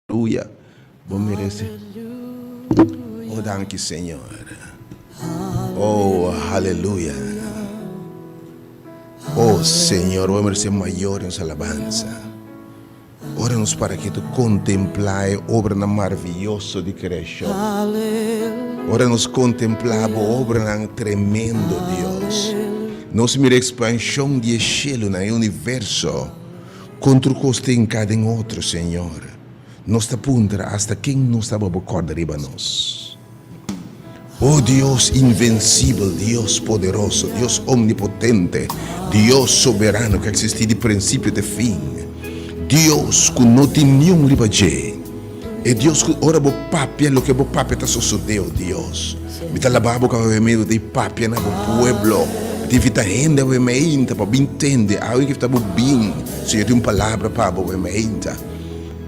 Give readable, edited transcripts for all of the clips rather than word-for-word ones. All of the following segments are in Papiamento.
Aleluya. Bo merece. Oh, danki Señor. Oh, aleluya. Oh, Señor, bo merece mayor nos alabanza. Ora nos para ketu contemplá e obranan maravilloso di creacion. Ora nos contemplá bo obranan tremendo, Dios. Nos mira expansion di e shelunan, e universo. Kon tur kos ta hinká den otro, Señor. Nos ta puntra asta ken nos ta bo kòrda riba nos. O Dios invencibel, Dios poderoso, Dios omnipotente, Dios soberano ku a eksistí di prinsipio te fin, Dios ku no tin niun riba dje, e Dios ku ora bo papia loke bo papia ta sosodé, o Dios, mi ta laba bo kawe medio di papia na bo pueblo, mi ta invitá hende awe meinta pa bin tende awe ke ta bo bin, Señor tin un palabra pa bo awe meinta.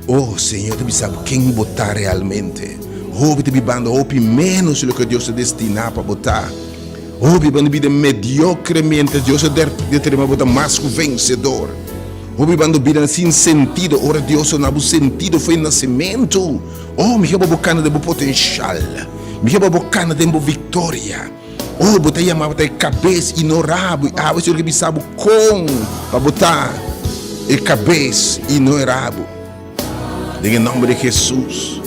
O Señor ta bisa bo ken bo ta realmente. Hopi ta bibando hopi ménos di loke Dios a destiná pa bo ta. Hopi bando bida mediokre miéntras Dios a determiná bo ta mas ku vensedor. Hopi bando bida sin sentido ora Dios a duna bo sentido for e nasementu. Oh, mi ke pa bo kana den bo potenshal. Mi ke pa bo kana den bo viktoria. Oh, bo ta yama bo ta e kabes i no rabu. I awe Señor ke bisa bo kon pa bo ta e kabes i no e rabu. Den e nòmber di Hesus,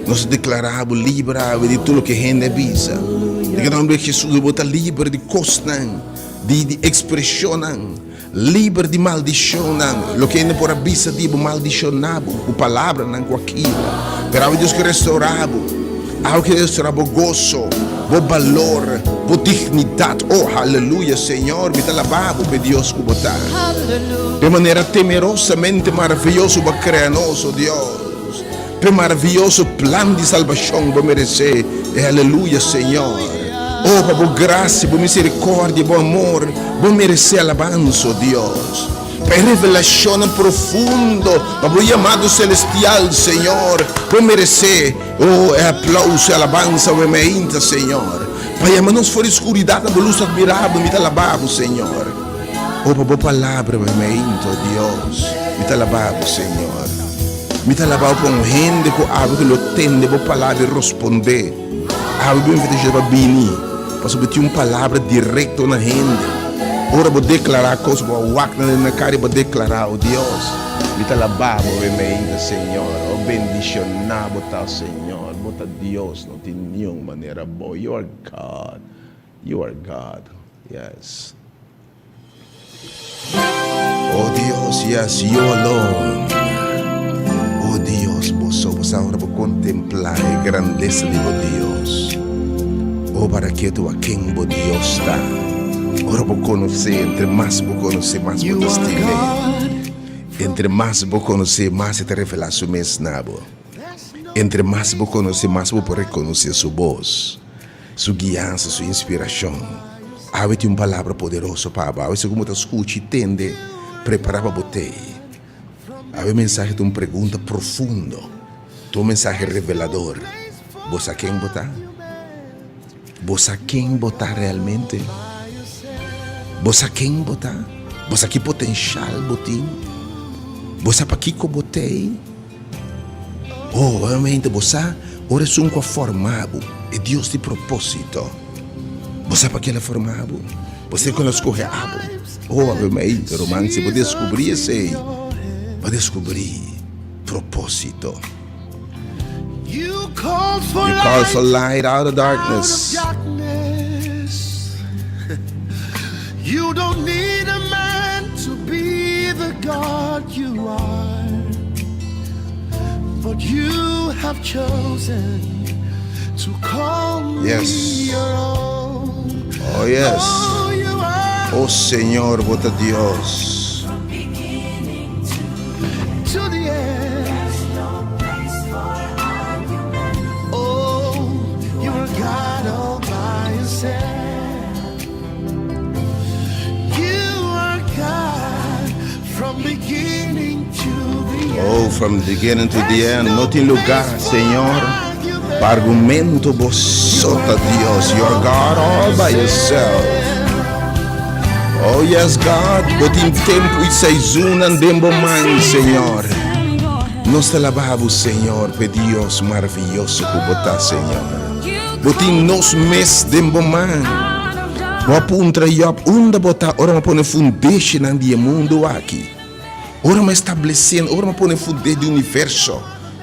nos ta deklará bo liber awe di tur loke hende a bisa. Den e nòmber di Hesus, bo ta liber di kosnan, di ekspreshonnan. Liber di maldishonnan, loke hende por a bisa di bo, maldishoná bo ku palabranan ku a kibra. Pero awe Dios ke restourá bo. Awe ke restourá bo goso, bo balor, bo dignidat. Oh, haleluya, Señor, mi ta alabá bo p'e Dios ku bo ta. P'e manera temerosamente maraviyoso bo a krea nos, oh Dios. P'e maraviyoso plan di salbashon bo meresé e aleluya, Señor. Oh, pa bo grasia, bo misericordia, bo amor, bo meresé alabansa, oh Dios. Pa e revelashonnan profundo, pa bo yamado celestial, Señor, bo meresé, oh, e aplauso, e alabansa, bo meinta, Señor. Pa yama nos for di skuridat na bo lus admirabel, mi ta alabá bo, Señor. Oh, pa bo palabra, bo meinta, oh Dios, mi ta alabá bo, Señor. Mi ta alabá bo pa un hende ku awe ku lo tende bo palabra i rospondé. Awe bo invitashon ta pa bini pasobra bo tin un palabra direkto na hende. Ora bo deklará kos, bo a wak nan den nan kara i bo a deklará, O Dios, mi ta alabá bo awe mainta, Señor. O bendishoná bo ta, Señor. Bo ta Dios, no tin niun manera bo. You are God. You are God. Yes. Oh Dios, yes, you alone. Oh Dios, bo so, bo sa ora bo contemplá e grandeza di bo Dios. Oh, para ketu a ken bo Dios ta. Ora bo conoce, entre mas bo conoce, mas bo ta stim'é. Entre mas bo conoce, mas e ta revelá su mes na bo. Entre mas bo conoce, mas bo por reconoce su bos. Su guiansa, su inspirashon. Awe tin un palabra poderoso pa bo. Awe segun bo ta skucha i tende, prepará pa bo tei. Awe mensahe ta un pregunta profundo, ta un mensahe revelador. Bo sa ken bo ta? Bo sa ken bo ta realmente? Bo sa ken bo ta? Bo sa ki potenshal bo tin? Bo sa pakiko bo tei? Oh, obviamente bo sa ora esun ku a forma bo, e Dios di propósito. Bo sa pa ke el a forma bo? Bo sa kon el a skohe abo? Oh, obviamente, ruman, si bo deskubrí esei, bo a deskubrí propósito. You call for You call for light out of darkness. You don't need a man to be the God you are. But you have chosen to call me Yes. your own. Oh, yes. Oh, you are Oh, Señor, bo ta Dios. to the end. Oh, you are God all by yourself. You are God from beginning to the end. Oh, from the beginning to the end. No tin lugá, Señor, pa argumento. Bo so ta Dios. You are God all by yourself. Oh, yes, God. Bo tin tempu i seizoennan den bo man, Señor. Nos ta alabá bo, Señor, p'e Dios maravioso ku bo ta, Señor. Bo tin nos mes den bo man. Bo a puntra Job, Unda bo ta ora mi a pone fundeshinan di e mundu aki? Ora mi a establesé, ora mi a pone fundeshi di universo,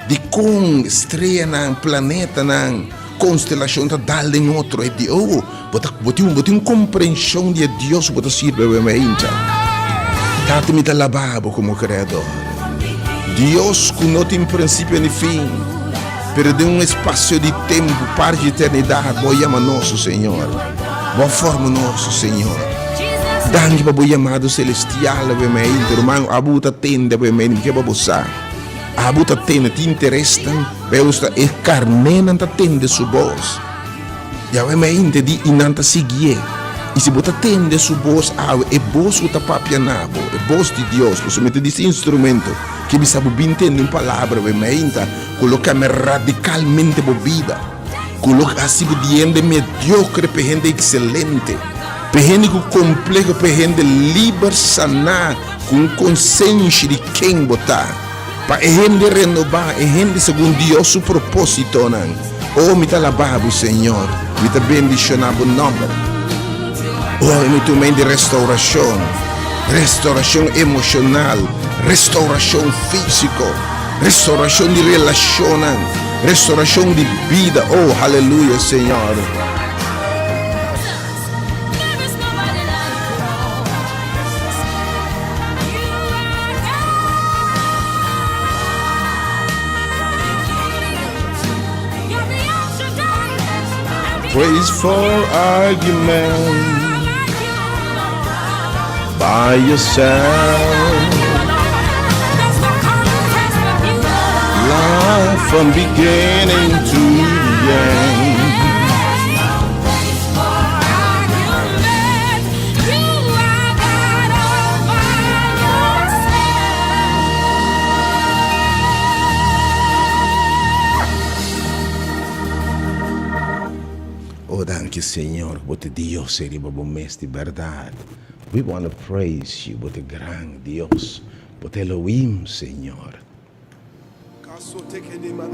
di kon streanan, planetanan, konstelashon ta dal den otro? E di, Oh, bo ta, bo tin, bo tin un komprenshon di e Dios ku bo ta sirbi awe mainta. Tata, mi ta alabá bo komo Kreador. Dios ku no tin prinsipio ni fin. Pero den un espasio di tempu, parti di eternidat, Bo a yama nos, o Señor. Bo a forma nos, o Señor. Danki pa Bo yamado selestial awe mainta. Ruman, abo ta tende awe mainta, mi ke pa bo sa. Abo ta tende, tin interesnan, pero ta e karnénan ta tende Su bos. I awe mainta di i nan ta siguié. I si bo ta tende Su bos awe, e bos ku ta papia na bo, e bos di Dios, pasobra mi ta di si instrumento. Ke bisa bo bin tende un palabra awe mainta ku lo kambia radikalmente bo bida, ku lo hasi bo di hende mediokre pa hende ekselente, pa hende ku kompleho, pa hende liber, saná, ku un konsenshi di ken bo ta, pa e hende renobá, e hende segun Dios su propósitonan. Oh, mi ta alabá bo, Señor. Mi ta bendishoná bo nòmber. Oh, mi ta un men di restaurashon, restaurashon emoshonal, restaurashon físiko, restaurashon di relashonnan, restaurashon di bida. Oh, haleluya, Señor. Praise for argument by yourself. Life from beginning to the end. Oh danki Señor ku bo ta Dios ei riba bo mes di bèrdat. We wanna praise you, bo ta gran Dios, bo ta Elohim Señor.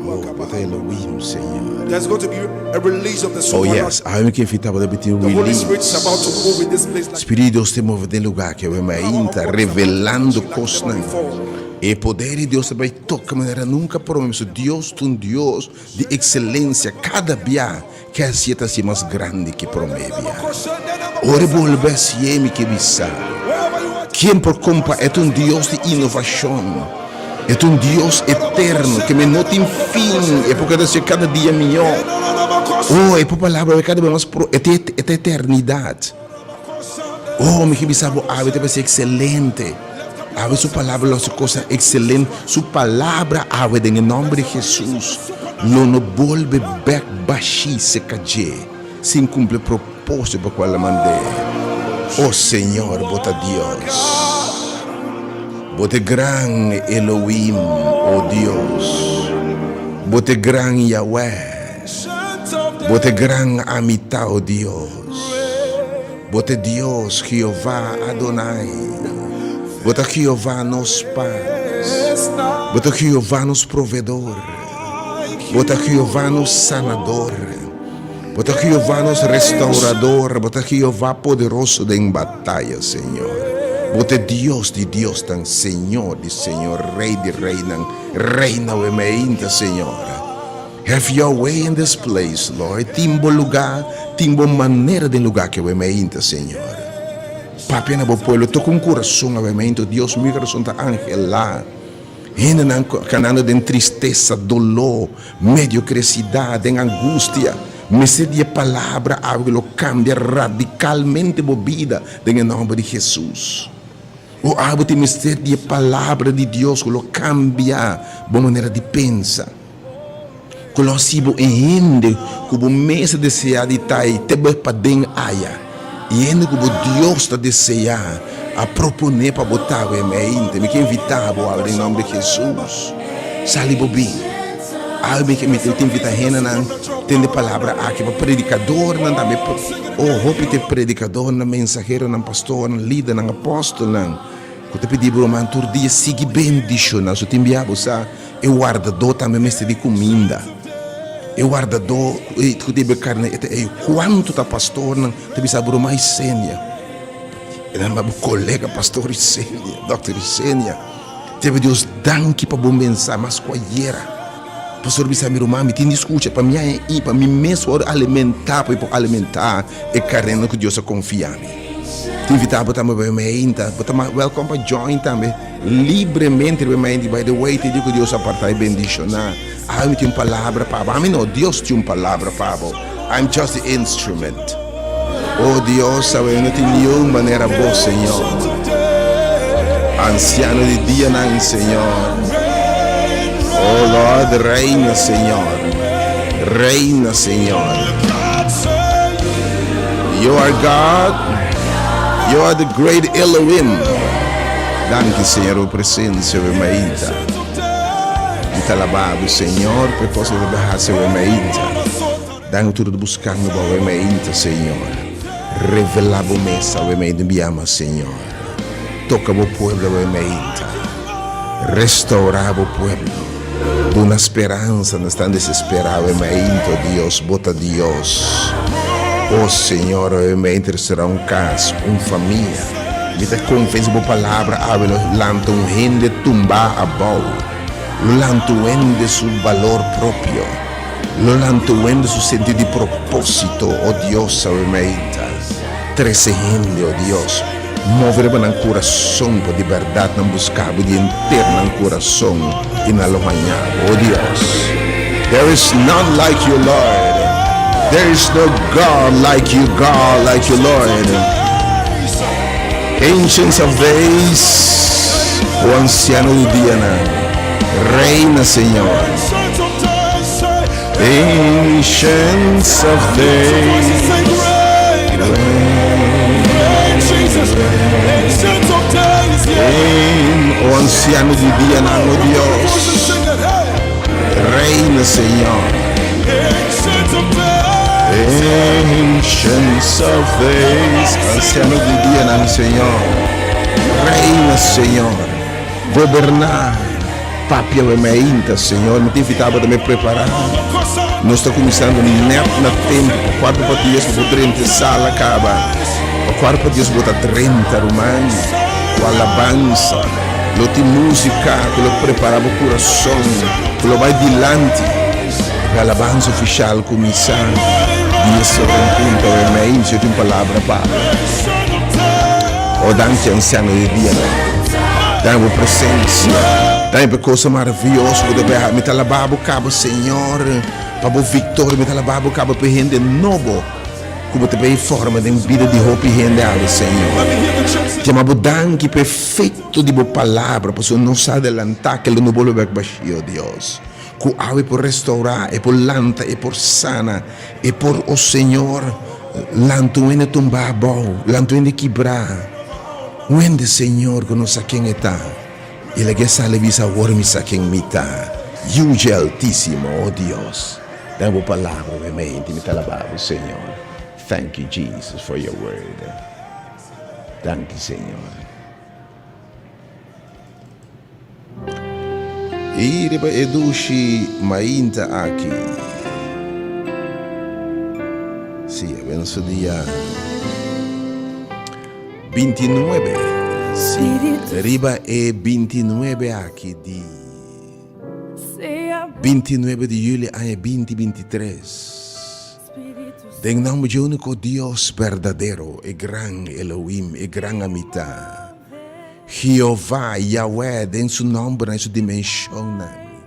Oh, bo ta Elohim Señor. There's going to be a release of the Oh yes, supernatural. awe mi ke invita bo ta bitin un The Holy release. Spirit is about to move in this place like Spiritu di Dios ta move den lugar aki awe mainta, power of God is about to touch revelando you like never kosnan. before. E poder di Dios ta bai toka manera nunka prome, pasobra Dios ta un Dios di ekselensia. Kada bia. Ke hasié ta hasié mas grandi ke promé bia. Ora e bolbe hasié, mi ke bisa bo, Ken por kompa? E ta un Dios di inovashon. E ta un Dios eterno ke me no tin fin. E por keda hasié kada dia mihó. Oh, e por palabra kada bes mas pro, e ta e ta eternidat. Oh, mi ke bisa bo awe ta parse ekselente. Awe su palabra lo hasi kosnan ekselente. Su palabra awe den e nòmber di Hesus lo no bolbe bèk bashí serka dje sin kumpli e propósito pa kual a mand'é. Oh Señor, bo ta Dios. Bo ta e gran Elohim, oh Dios. Bo ta e gran Yahweh. Bo ta e gran Amita, oh Dios. Bo ta Dios, Jehová Adonai. Bo ta Jehová nos pas. Bo ta Jehová nos proveedor. Bo ta Jehová nos sanador. Bo ta Jehová nos restaurador. Bo ta Jehová poderoso den bataya, Señor. Bo ta Dios di diosnan, Señor di señor, Rey di reynan. Reina awe meinta, Señor. Have your way in this place, Lord. Tin bo lugá, tin bo manera den lugá ke awe meinta, Señor. Papia na bo pueblo, toka un kurason awe meinta, Dios, mi kurason ta anhelá. Hendenan kanando den tristesa, doló, mediocresidad, den angustia, mester di e palabra awe ku lo kambia radikalmente bo bida den e nòmber di Jesus. O abo tin mester di e palabra di Dios ku lo kambia bo manera di pensa. Ku lo hasi bo e hende ku bo mes ta deseá di ta i te bo paden aya. E hende ku bo Dios ta deseá a proponé pa bo ta awe meinte. Mi ke invitá bo awe den nòmber di Hesus. Sali bo bin. Awe mi ke mi ta invitá hendenan tende palabra aki pa predikadornan tambe. Oh, hopi ta e predikadornan, mensaheronan, pastornan, lidernan, apòstelnan ku ta pidi bo ruman tur dia sigui bendishoná. So tin bia bo sa. E wardadó tambe mester di kuminda. E wardadó ku debe karné e ta ei. Kuantu ta pastornan ta bisa bo ruman Isenia? E nan bo kolega pastor Isenia, dòkter Isenia. Debe Dios danki pa bo mensahe mas ku ayera. Pastor bisa mi ruman mi tin di skucha pa mi haña i pa mi mes wòrdu alimentá pa mi por alimentá e karnénan ku Dios a konfia mi. Ta invitá bo tambe pa mi ainda. Bo ta wèlkòm pa join tambe. Libremente riba e mente, by the way, te di ku Dios apartá i bendishoná. Ami tin un palabra pa bo. Ami no, Dios tin un palabra pa bo. I'm just the instrument. Oh Dios, awe no tin niun manera bo, Señor. Ansiano di dianan, Señor. Oh Lord, reina, Señor. Reina, Señor. You are God. You are the great Elohim. Danki Señor bo presencia we mainta. Mi ta alaba bo Señor pa e cos cu bo ta haci we mainta. Danki tur ta buscando bo we mainta Señor. Revela bo mes awe mainta mi ama Señor. Toca bo pueblo awe mainta. Restaura bo pueblo. Duna speransa na esnan desespera awe mainta oh Dios bo ta Dios. Oh Señor awe mainta restaura un cas, un famia. Mi ta konfensi bo palabra awe lo lanta un hende tumbá abou, lo lanta un hende su balor propio, lo lanta un hende su sentido di propósito, o Dios awe meinta. Trese hende, o Dios, move riba nan kurason pa di bèrdat nan buska bo di henter nan kurason i nan lo haña bo, o Dios. There is none like you, Lord. There is no God like you, God like you, Lord. Ancients of days, o anciano di dianan, reina, Señor. Ancients of days. O anciano di dianan, o Dios, reina, Señor. Ancients of days, anciano di dianan, Señor. Reina, Señor. Goberná. Papia we mainta, Señor. Mi ta invitá bo tambe prepará. Nos ta kuminsando nèt na tempu. Pa kuarto pa dies bo por drenta e sala kaba. Pa kuarto pa dies bo ta drenta, ruman. Ku alabansa. Lo tin músika ku lo prepará bo kurason, ku lo bai dilanti. E alabansa ofishal kuminsá. 10 or en punto awe mei, si tin palabra pa bo. Oh, danki ansiano di dianan. Danki bo presencia. Danki pa e cosa maravilloso ku ta bay haci. Mi ta alaba bo caba, Señor, pa bo victoria. Mi ta alaba bo caba pa e hende nobo ku bo ta bay forma den bida di hopi hende awe, Señor. Yama bo danki pa e efecto di bo palabra, pasobra nos sa adelanta ke lo no bolbe bek bashio, Dios. Ku awe por restourá, e por lanta, e por sana, e por, o Señor, lanta un hende tumbá abou, lanta un hende kibrá. Un hende, Señor, ku no sa ken e ta, i laga e sali bisa, Awor mi sa ken mi ta. Yu dje Altísimo, o Dios, den bo palabra mi mente, mi ta alabá bo, Señor. Thank you, Jesus, for your word. Danki, Señor. I riba e dushi mainta aki. Sí, awe su dia 29. Sí, riba e 29 aki di 29 di juli aña 2023. Den nomber dje úniko Dios berdadero, e gran Elohim, e gran Amita. Jehová, Yahweh, den su nòmbernan i su dimenshonnan.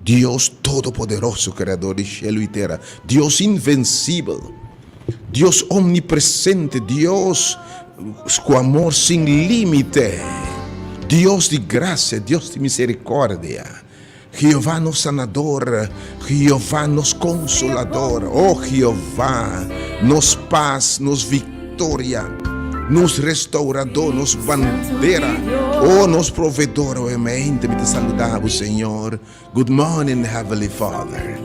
Dios Todopoderoso, Kreador di shelu i tera, Dios invensibel, Dios omnipresente, Dios ku amor sin límite, Dios di grasia, Dios di miserikòrdia, Jehová nos Sanador, Jehová nos Konsolador, oh Jehová, nos pas, nos viktoria, nos Restaurador, nos Bandera, oh nos Provedor, oh mente mi ta saluda bo Señor. Good morning Heavenly Father.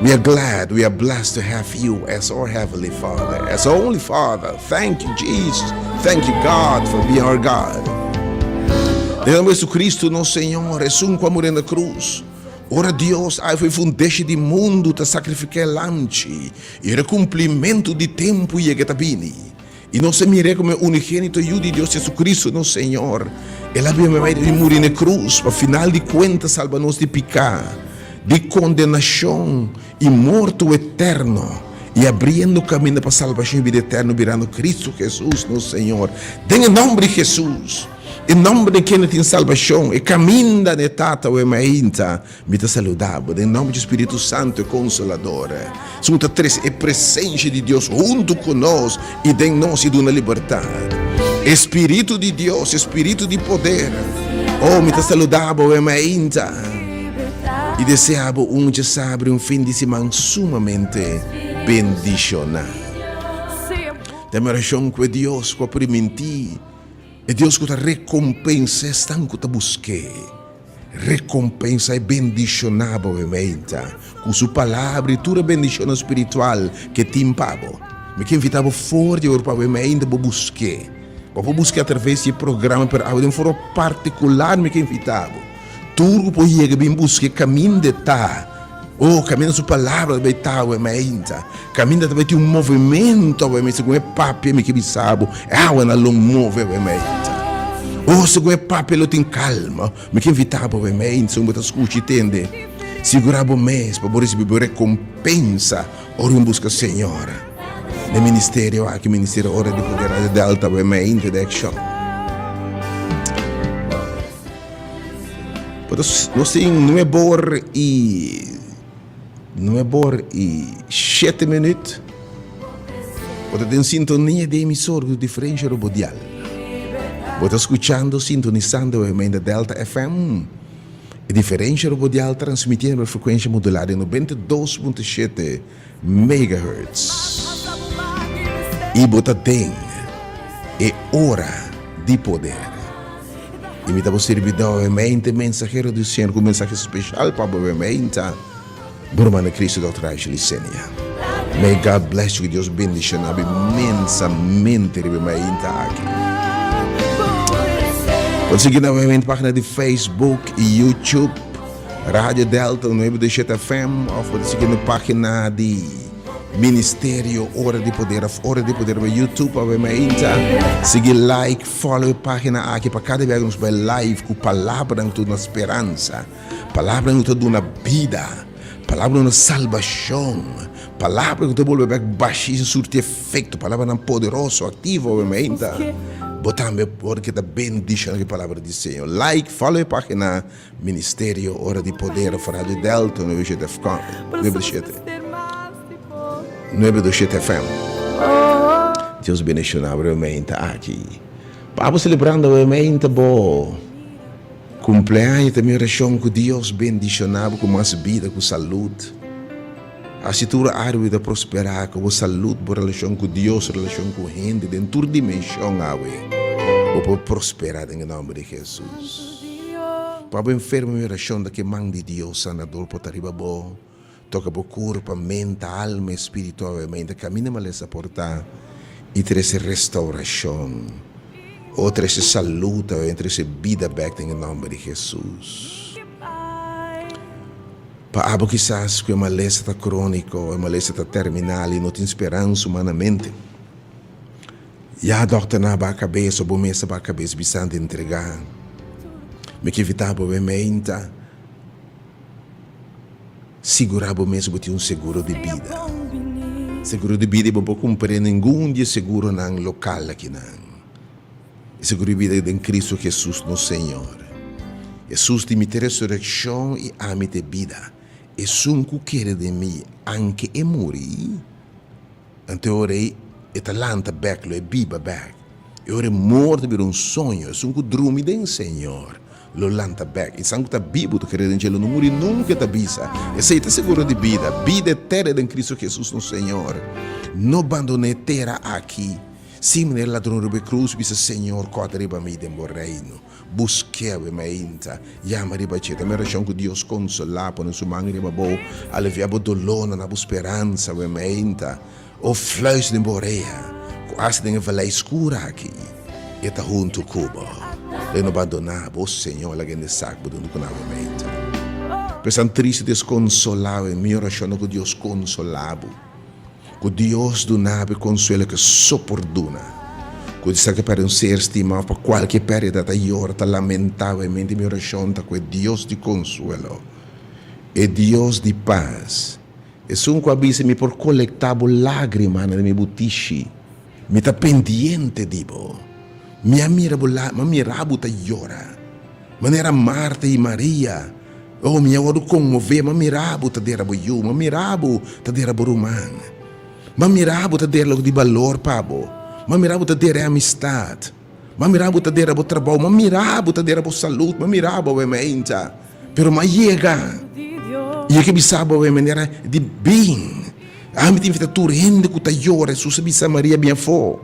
We are glad, we are blessed to have you as our Heavenly Father, as our only Father. Thank you, Jesus. Thank you, God, for being our God. Den nomber di Jesucristo, nos Señor, esun cu a muri na cruz. Ora Dios a foi fundeshi di mundu ta sacrifica e lamchi, y ora cumplimento di tempo yega ta bini. Y nos a mir'é como e unigenito Yu di Dios, Jesucristo, nos Señor. El a bini medio di muri na cruz, pa final di cuenta salba nos di pica, di condenacion y morto eterno, y abriendo caminda pa salbacion y bida eterno birando Cristo Jesus, nos Señor. Den e nomber di Jesus! E nomber den kende tin salbashon, e kaminda n'e Tata o e Mainta, mi ta saluda bo den nomber di Spiritu Santu, e Konsolador, esun ku ta trese e presensia di Dios huntu ku nos i den nos i duna libertat. E Spiritu di Dios, e Spiritu di poder, oh, mi ta saluda bo e Mainta i desea bo un djasabra i un fin di siman sumamente bendishoná. Den mi orashon ku e Dios ku a primintí. E Dios ku ta rekompensa esnan ku ta busk'é, rekompensa i bendishoná bo meinta ku su Palabra i tur e bendishonnan spiritual ku e tin pa bo. Mi ke invitá bo for di awor pa bo meinta bo busk'é. Bo por busk'é atraves di e programa, pero awe den un forma partikular mi ke invitá bo. Tur ku por yega bin busk'é kaminda e ta. Oh, kaminda su palabra ta bai ta awe mainta. Kaminda ta bai tin un movimento awe mainta. Segun e papia mi ke bisa bo, e awanan lo move awe mainta. Oh, segun e papia lo tin kalma. Mi ke invita bo awe mainta, segun bo ta skucha i tende, sigura bo mes pa bo risibi bo rekompensa ora bo buska Señor. Den ministerio aki, Ministerio Ora di Poder Radio Delta awe mainta den akshon. Nos tin nuebe or i nuebe or i shete minüt. Bo ta den sintonia di emisor ku diferensha robodial. Bo ta skuchando, sintonisando e Menda Delta FM. E diferensha robodial transmitiendo riba frekuensha modulá di 92.7 megahertz. I bo ta den e ora di poder. I mi ta bo sirbidó awemente, mensahero di Señor, ku mensahe speshal pa bo awemente, bo ruman na Cristo, Dòkter Ashley Senia. May God bless you, ku Dios bendishoná bo inmensamente riba e mainta aki. Por sigui na awemente página di Facebook i YouTube, Radio Delta 97 FM, òf bo ta sigui na página di. Ministerio Ora di Poder of Ora di Poder riba YouTube awe mainta. Sigui like, follow e pagina aki pa kada biaha ku nos bai live ku palabranan ku ta duna speransa, palabranan ku ta duna bida, palabranan ku ta duna salbashon, Palabra ku ta bolbe bek bashí sin surti efekto, palabranan poderoso, aktivo awe meinta. Bo tambe por keda bendishoná ku e palabra di Señor. Like, follow e página Ministerio Ora di Poder of Radio Delta 97 97 FM. Dios bendishoná bo awe meinta aki. Pa bo selebrando awe meinta bo Cumpleaños ta mi oracion cu Dios bendiciona bo cu mas bida cu salud. Haci tur area bo ta prospera cu bo salud, bo relacion cu Dios, relacion cu hende den tur dimension awe bo por prospera den e nomber di Jesus. Pa bo enfermo mi oracion ta cu e man di Dios sanador por ta riba bo, toca bo curpa, menta, alma, espiritu awe menta caminda malesa por ta y trece restauracion. O trece salud awe, trece bida bek den e nomber di Jesus. Pa abo kisas cu e malesa ta cronico, e malesa ta terminal y no tin speransa humanamente. Ya dokternan a baha cabes o bo mes a baha cabes bisando entrega. Mi ke evita bo e meinta. Sigura bo mes bo tin un seguro di bida. Seguro di bida bo por kumpra ningun di e seguronan lokal akinan. E seguro di bida den Cristo Jesus nos Señor. Jesus di mi ta e resurekshon i ami ta e bida. Esun ku kere den mi, anke e muri, Anto e ora ei e ta lanta bek, lo e biba bek. E ora e morto bira un soño, esun ku drumi den Señor lo lanta bek. Esan ku ta bibu ta kere den dje lo no muri nunka, e ta bisa. Esei ta seguro di bida, bida eterna den Cristo Jesus nos Señor. No bandona e tera aki sin manera ladron riba e krus bisa, Señor, kòrda riba mi den bo reino. Busk'é awe mainta, yama riba dje. Ta mi orashon ku Dios konsolá, pone su man riba bo, aliviá bo dolónan, na bo speransa awe mainta. O fluis den bo orea, ku asta den e valei skur aki, E ta huntu ku bo. Lo e no bandoná bo, o Señor, laga hende sak bo dundu ku nan awe mainta. P'esan tristu deskonsolá awe, mi orashon ta ku Dios konsolá bo. Ku Dios duna bo e konsuelo ke so por duna. Ku di sa ke pèrdè un ser stimá òf pa kualke pèrdida ta yora, ta lamentá bo e mente mi orashon ta ku e Dios di konsuelo, e Dios di pas, esun ku a bisa mi por kolektá bo lágrimanan den mi butishi, mi ta pendiente di bo. Mi a mira bo la, mi a mira bo ta yora. Manera Marta i Maria, oh, mi a wòrdu konmové, m'a mira bo ta dera bo yu, m'a mira bo ta dera bo ruman, m'a mira bo ta dera loke di balor pa bo, m'a mira bo ta dera e amistat, m'a mira bo ta dera bo trabou, m'a mira bo ta dera bo salud, m'a mira bo awe mainta, pero m'a yega i e ke bisa bo awe manera di bin. Ami ta invita tur hende ku ta yora, Hesus a bisa Maria bin afó.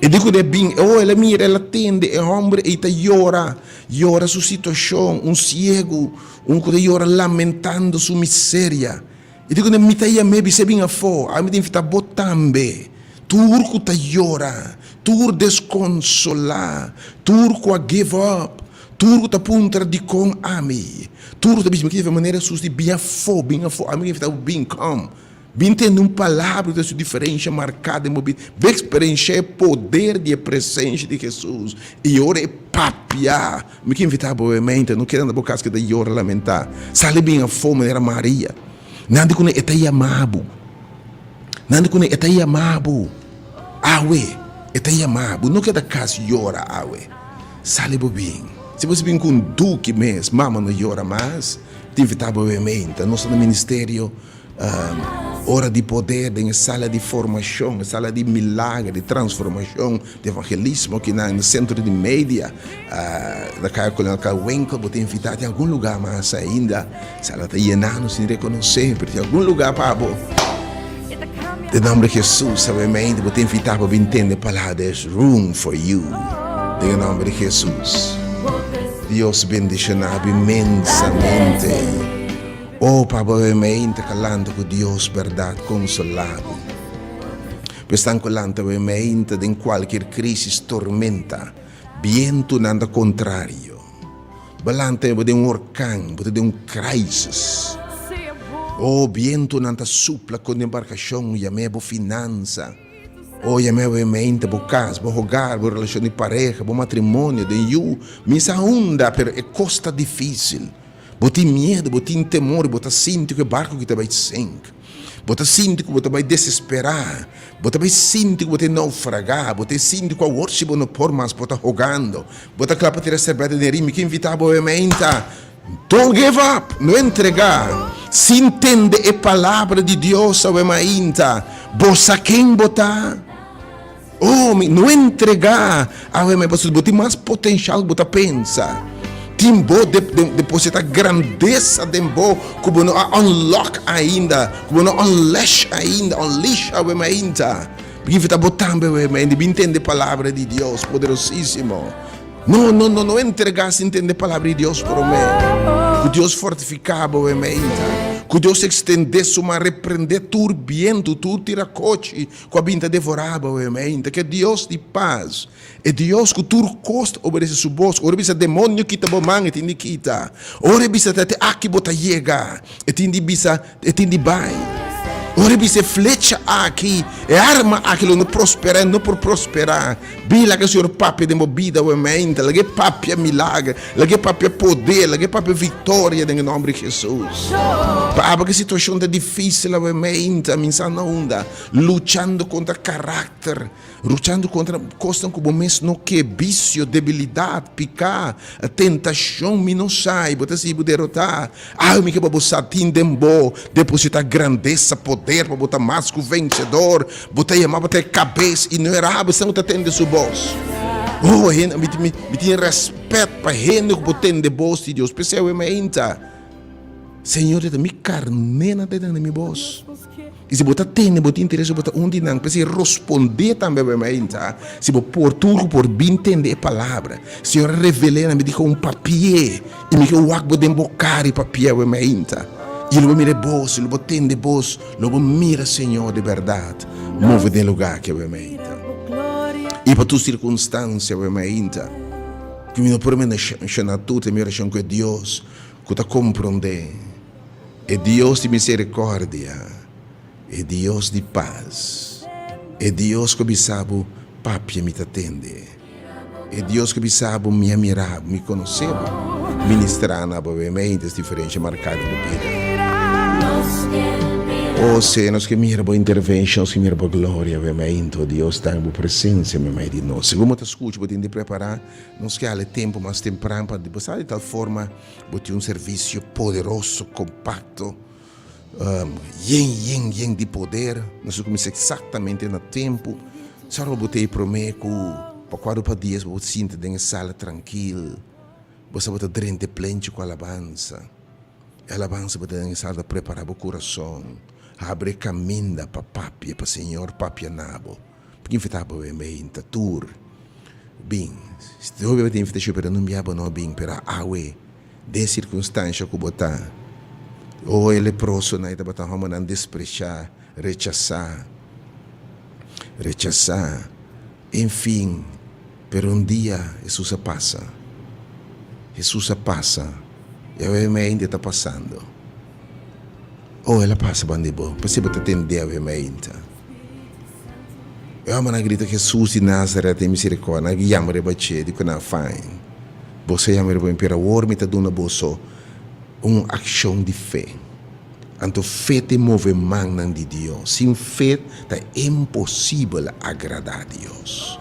E di ku bin, oh, el a mira, el a tende, e hòmber ei ta yora, yora su situashon, un siegu, un ku ta yora lamentando su miseria. E di ku mi ta yam'é, bis'é bin afó, ami ta invitá bo tambe, tur ku ta yora, tur deskonsolá, tur ku a give up, tur ku ta puntra dikon ami, tur ku ta bisa mi ki manera Hesus di bin afó, bin afó, ami ta invitá bo bin, come. Bin tende un palabra ku ta su diferensha marká den bo bida. Bin eksperenshá e poder di e presensia di Hesus. I ora e papia, mi ke invitá bo mente, no keda na bo kas keda yora lamentá. Sali bin afó manera Maria. Nan di kuné e ta yama bo. Nan di kuné e ta yama bo. Awe, e ta yama bo. No keda kas yora awe. Sali bo bin. Si bo si bin ku un duki mes, mama no yora mas. Ta invitá bo mente. Nos ta na ministerio. Ora di poder den e sala di formacion, e sala di milager, di transformacion, di evangelismo aki na e centro di media, na Kaya Kolonel Carwinkel, bo ta invita tin algun lugar mas ainda, sala ta yena nos tin reconoce, pero tin algun lugar pa bo. Den nomber di Jesus, sabiamente bo ta invita pa bin tende palabra, there's room for you, den e nomber di Jesus. Dios bendiciona bo inmensamente. Oh, pa bo e mente ka lanta ku Dios bèrdat konsolá bo. Pa esnan ku lanta bo e mente den kualkier krísis, tormenta, bientunan ta kontrario. Bo lanta bo den un orkan, bo ta den un crisis. Oh, bientunan ta supla kon di embarkashon, yam'é bo finansa. Oh, yam'é bo e mente, bo kas, bo hogar, bo relashon di pareha, bo matrimonio, den yu. Mi sa unda, pero e kos ta difísil. Bo tin miedu, bo tin temor, bo ta sinti ku e barku ki ta bai sink. Bo ta sinti ku bo ta bai desesperá. Bo ta bai sinti ku bo ta naufragá. Bo ta sinti ku awor si bo no por mas, bo ta hogando. Bo ta kla pa tira serbèta den ri. Mi ke invitá bo awe meinta, Don't give up! No entregá! Sin tende e Palabra di Dios awe mainta, bo sa ken bo ta? Oh, mi no entregá awe mai pasobra bo tin mas potenshal ku bo ta pensa. Tin bo de, de, depositá grandesa den bo ku bo no a unlock ainda, ku bo no unleash ainda, unleash awe mainta. Mi invitá bo tambe awe mainta bin tende Palabra di Dios poderosísimo. No, no, no, no entregá sin tende Palabra di Dios promé. Ku Dios fortifiká bo awe mainta. Ku Dios ekstendé su man, reprendé tur bientu, tur tirakochi Ku a bin ta devorá bo e mente. Ke Dios di pas, e Dios ku tur kos ta obedesé su bos. Ora e bisa demonio kita bo man, e tin di kita. Ora e bisa te aki bo ta yega, e tin di bisa, e tin di bai. Ora e bisa e flecha aki, e arma aki lo no prosperá, e no por prosperá. Bin laga e Señor papia den bo bida awe mente. Laga e papia milager, laga e papia poder, laga e papia viktoria den e nòmber di Hesus. Pa aba ku e situashon ta difísil awe mente, mi sa na unda, luchando kontra karakter, luchando kontra kosnan ku bo mes no ke, bisio, debilidat, piká, tentashon, mi no sa i bo ta sigui bo derotá. Awe mi ke pa bo sa tin den bo depositá grandesa, poder pa bo ta mas ku vensedor. Bo ta yamá pa ta e kabes i no e rabo esnan ku ta tende su bos. Oh, hende, mi, mi, mi tin rèspèt pa hende ku por tende bos di Dios. P'esei awe mainta, Señor, ta mi karnénan ta tende mi bos. I si bo ta tende, bo tin interes, bo ta un di nan. P'esei rospondé tambe awe mainta, si bo por, tur ku por bin tende e palabra. Señor a revel'é na mi, di ku un papié, i mi ke wak bo den bo kara i papié awe mainta. I lo bo mira e bos, lo bo tende e bos, lo bo mira Señor di bèrdat move den e lugá aki awe mainta. I pa tur sirkunstansia awe mainta, ku mi no por menshoná tur, ta mi orashon ku e Dios ku ta komprondé. E Dios di misericordia, e Dios di paz, e Dios cu bisa bo, Papia mi ta tende, e Dios cu bisa bo, Mi a mira bo, mi conoce bo, ministra na bo mente es diferencia marca den bo bida. Oh Señor, nos ke mira bo intervencion, nos ke mira bo gloria, mente, oh Dios, danki bo presencia meimei di nos. Segun bo ta scucha, bo tin di prepara, nos ke hala e tempo mas tempran pa bo sa di tal forma, Bo tin un servisio poderoso, kompakto, yen, yen, yen di poder. Nos a kuminsá eksaktamente na tempu. Sòru pa bo ta ei promé ku pa kuadro pa dies bo por sinta den e sala trankil. Bo sa bo ta drenta e plenchi ku alabansa. E alabansa bo ta den e sala ta prepará bo kurason, habri e kaminda pa papia, pa Señor papia na bo. Por invitá bo e meinta tur bin. Si te hopi tin invitashon pero no bia bo no bin pero awe den sirkunstansha ku bo ta oh e leprosonan e tabata hòmbernan despreshá, rechasá, rechasá, enfin pero un dia Hesus a pasa, Hesus a pasa i awe meinta e ta pasando oh el a pasa banda di bo pasobra bo ta tende awe meinta. E hòmbernan a grita, Hesus di Nazaret, ten miserikòrdia! Nan a yama riba dje, di ku nan fain. Boso a yama riba mi, pero awor mi ta duna boso un akshon di fe. Anto fe ta e move mannan di Dios. Sin fe ta imposibel agradá Dios.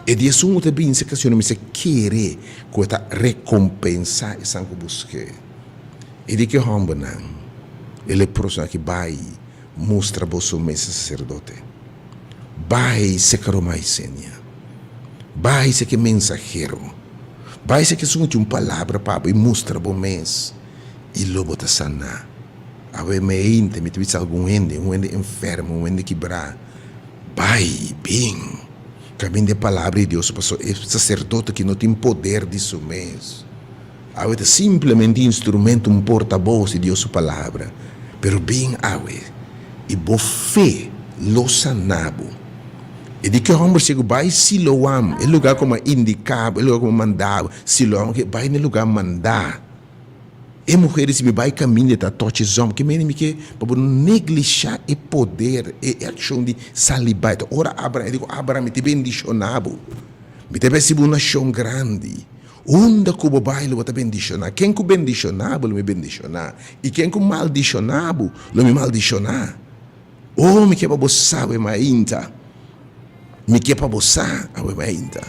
E di esun ku ta binse kasiona mester kere ku e ta rekompensá esnan ku busk'é. E di ki hòmbernan, e leprosonan aki bai Mustra boso mes saserdote. Bai seka Roma Isenia. Bai seka e mensahero. Bai seka esun ku tin un palabra pa bo i mustra bo mes, i lo bo ta saná. Awe meinte mi ta bisa algun hende, un hende enfermo, un hende kibrá, Bai, bin. Kaminda e palabra di Dios, pasobra e saserdote aki no tin poder di su mes. Awe ta simplemente instrumento, un portabos di Dios su Palabra. Pero bin awe, i bo fe lo sana bo. E di ki homber ciego, Bai Siloam, e lugar ku mi a indica bo, e lugar ku mi a manda bo. Siloam, ke bai na e lugar mandá. E muher di si, Mi bai kaminda, e ta tochi zòm. Ke mene mi ke pa bo no neglisha e poder, e akshon di sali bai. Ta ora Abraham, e di ku Abraham, mi ta bendishona bo. Mi ta besi bo un nashon grandi. Unda ku bo bai lo bo ta bendishoná. Ken ku bendishoná bo lo mi bendishoná, i ken ku maldishoná bo lo mi maldishoná. Oh, mi ke pa bo sa awe mainta. Mi ke pa bo sa awe mainta.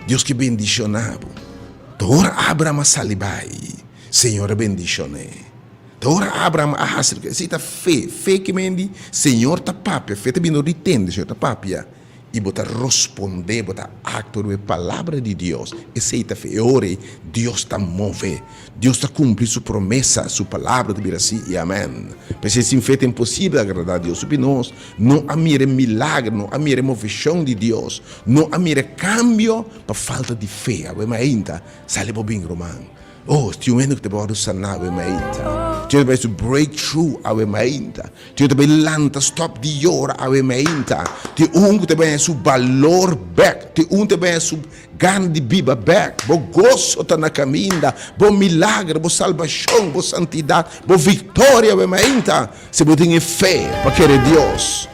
Dios ke bendishoná bo. Ta ora Abraham a sali bai, Señor a bendishon'é. Ta ora Abraham a hasi loke, esei ta fe. Fe ke men di, Señor ta papia. Fe ta bini dor di tende, Señor ta papia. I bo ta rospondé, bo ta aktua riba e Palabra di Dios. Esei ta fe. E ora ei, Dios ta move. Dios ta kumpli Su promesa. Su Palabra ta bira sí i amèn. P'esei, sin fe ta imposibel agradá Dios. Hopi nos no a mira e milager, no a mira e moveshon di Dios, no a mira e kambio pa falta di fe. Awe mainta, sali bo bin, ruman. Oh, tin un hende ku ta bai wòrdu saná awe mainta. Tin un hende ta bai su breakthrough awe mainta. Tin un ta bai lanta stòp di yora awe mainta. Tin un ku ta bai haña su balor bèk. Tin un ta bai haña su gana di biba bèk. Bo goso ta na kaminda. Bo milager, bo salbashon, bo santidat, bo viktoria awe mainta. Si bo tin e fe pa kere Dios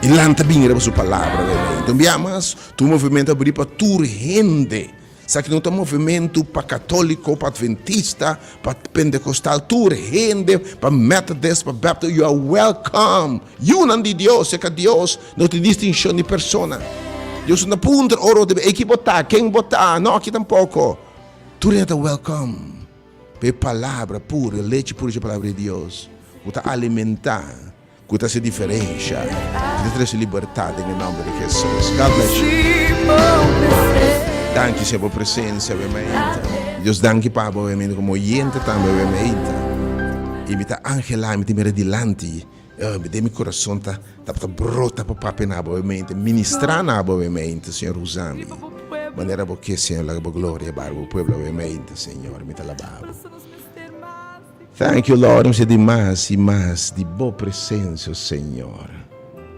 i lanta bini riba su palabra awe mainta. Un bia mas, tur movementu a bini pa tur hende. Esaki no ta movementu pa katoliko, pa adventista, pa pentekostal, tur hende, pa methodist, pa baptist, you are welcome. Yunan di Dios, serka Dios no tin distinshon di persona. Dios no ta puntra ora bo ta bin, ey ki bo ta, ken bo ta, no aki tampoko. Tur hende ta welcome pa e palabra puru, e lechi puru dje palabra di Dios ku ta alimenta. Ku ta hasi diferensha, ku ta trese libertat den e nòmber di Hesus. God bless you. Danki Señor pa bo presensia awe mainta. Dios danki pa bo awe mainta komo oyente tambe awe mainta. I mi ta anhelá, mi ta mira dilanti, den mi kurason ta tabata brota pa papia na bo awe mainta, ministrá na bo awe mainta, Señor usa mi manera bo ke, Señor, laga bo gloria bai bo pueblo awe mainta, Señor, mi ta alabá bo. Thank you Lord, nos di mas y mas di bo presencia, Señor.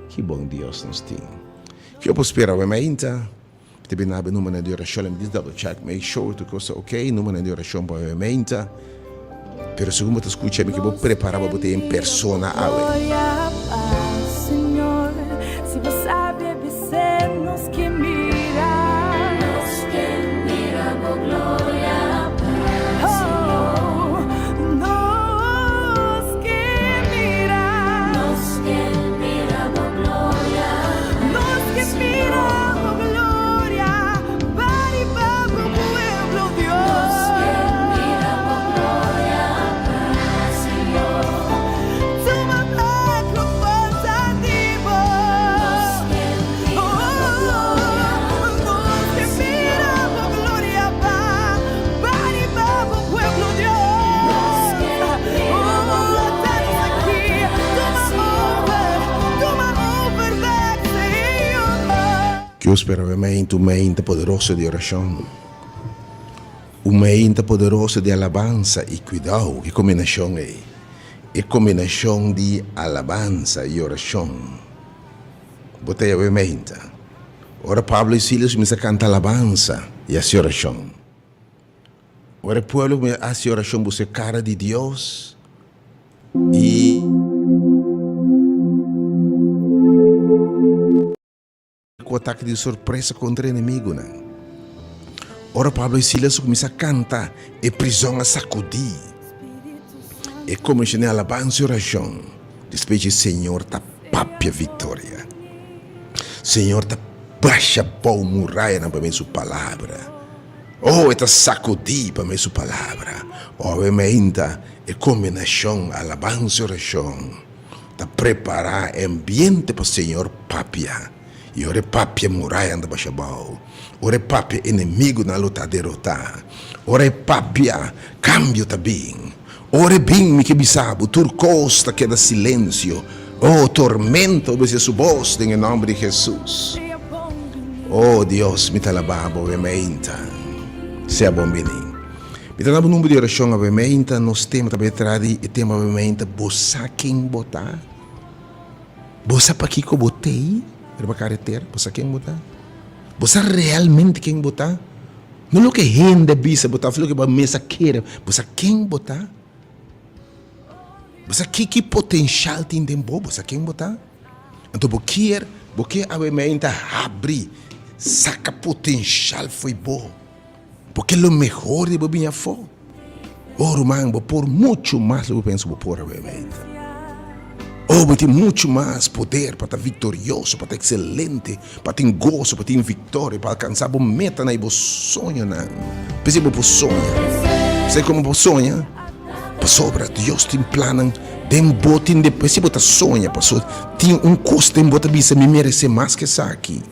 Ki bon Dios nos tin. Ki por spera we mainta? Te bin nabe numero di oracion, let me just double check, make sure tu cosa ok, numero di oracion pa we mainta. Pero segun bo ta scucha mi ki bo prepara pa bo te en persona awe. Señor, si bo sabe bis'é nos ke mira. Nos ke mira bo gloria pa Señor. Nos ke mira. Nos ke mira bo gloria. Nos ke mira bo gloria pa riba bo pueblo Dios. Nos ke mira bo gloria pa Señor. Tuma bek lo falta di bo. Nos ke mira bo gloria pa riba bo pueblo Dios. Danos aki, tuma over, tuma over bek Señor. Dios pero e mainta un mainta poderoso di oracion, un mainta poderoso di alabansa y cuidao ki combinacion ey, e combinacion di alabansa y oracion. Bo ta yawe meinta. Ora Pablo i Silas kuminsá kanta alabansa i hasi orashon. Ora e pueblo kuminsá hasi orashon buska e kara di Dios i. Ku atake di sorpresa kontra e enemigunan. Ora Pablo i Silas a kuminsá kanta, e prizòn a sakudí. E kominsha den alabansa i orashon. Despues dje Señor ta papia viktoria. Señor ta basha bou murayanan pa medio su palabra. Oh, e ta sakudí pa medio su palabra. Awe mainta e kombinashon alabansa i orashon ta prepará e ambiente pa Señor papia. I ora e papia murayanan ta basha bou. Ora e papia enemigunan lo ta derotá. Ora e papia kambio ta bin. Ora e bin mi ke bisa bo tur kos ta keda silensio. Oh tormenta obesé su bos den e nòmber di Hesus. Oh Dios mi ta alabá bo awe meinta. Sea bon bini. Mi ta na bo number di orashon awe meinta. Nos tema ta bai tra di e tema awe meinta bo sa ken bo ta? Bo sa pakiko bo tei riba karetera? Bo sa ken bo ta? Bo sa realmente ken bo ta? No loke hende a bisa bo ta of loke bo mes a kere. Bo sa ken bo ta? Bo sa ki ki potenshal tin den bo? Bo sa ken bo ta? Anto bo kier, bo ke awe meinta habri, saka potenshal fo'i bo. Bo ke lo mehor di bo bini afó. Oh ruman, bo por muchu mas lo bo pensa bo por awe meinta. Oh, bo tin muchu mas poder pa ta viktorioso, pa ta ekselente, pa tin goso, pa tin viktoria, pa alkansá bo metanan i bo soñonan. P'esei bo por soña. P'esei komo bo soña? Pasobra Dios tin plannan den bo, tin de, p'esei bo ta soña, pasobra tin un kos den bo ta bisa, Mi meresé mas ke esaki.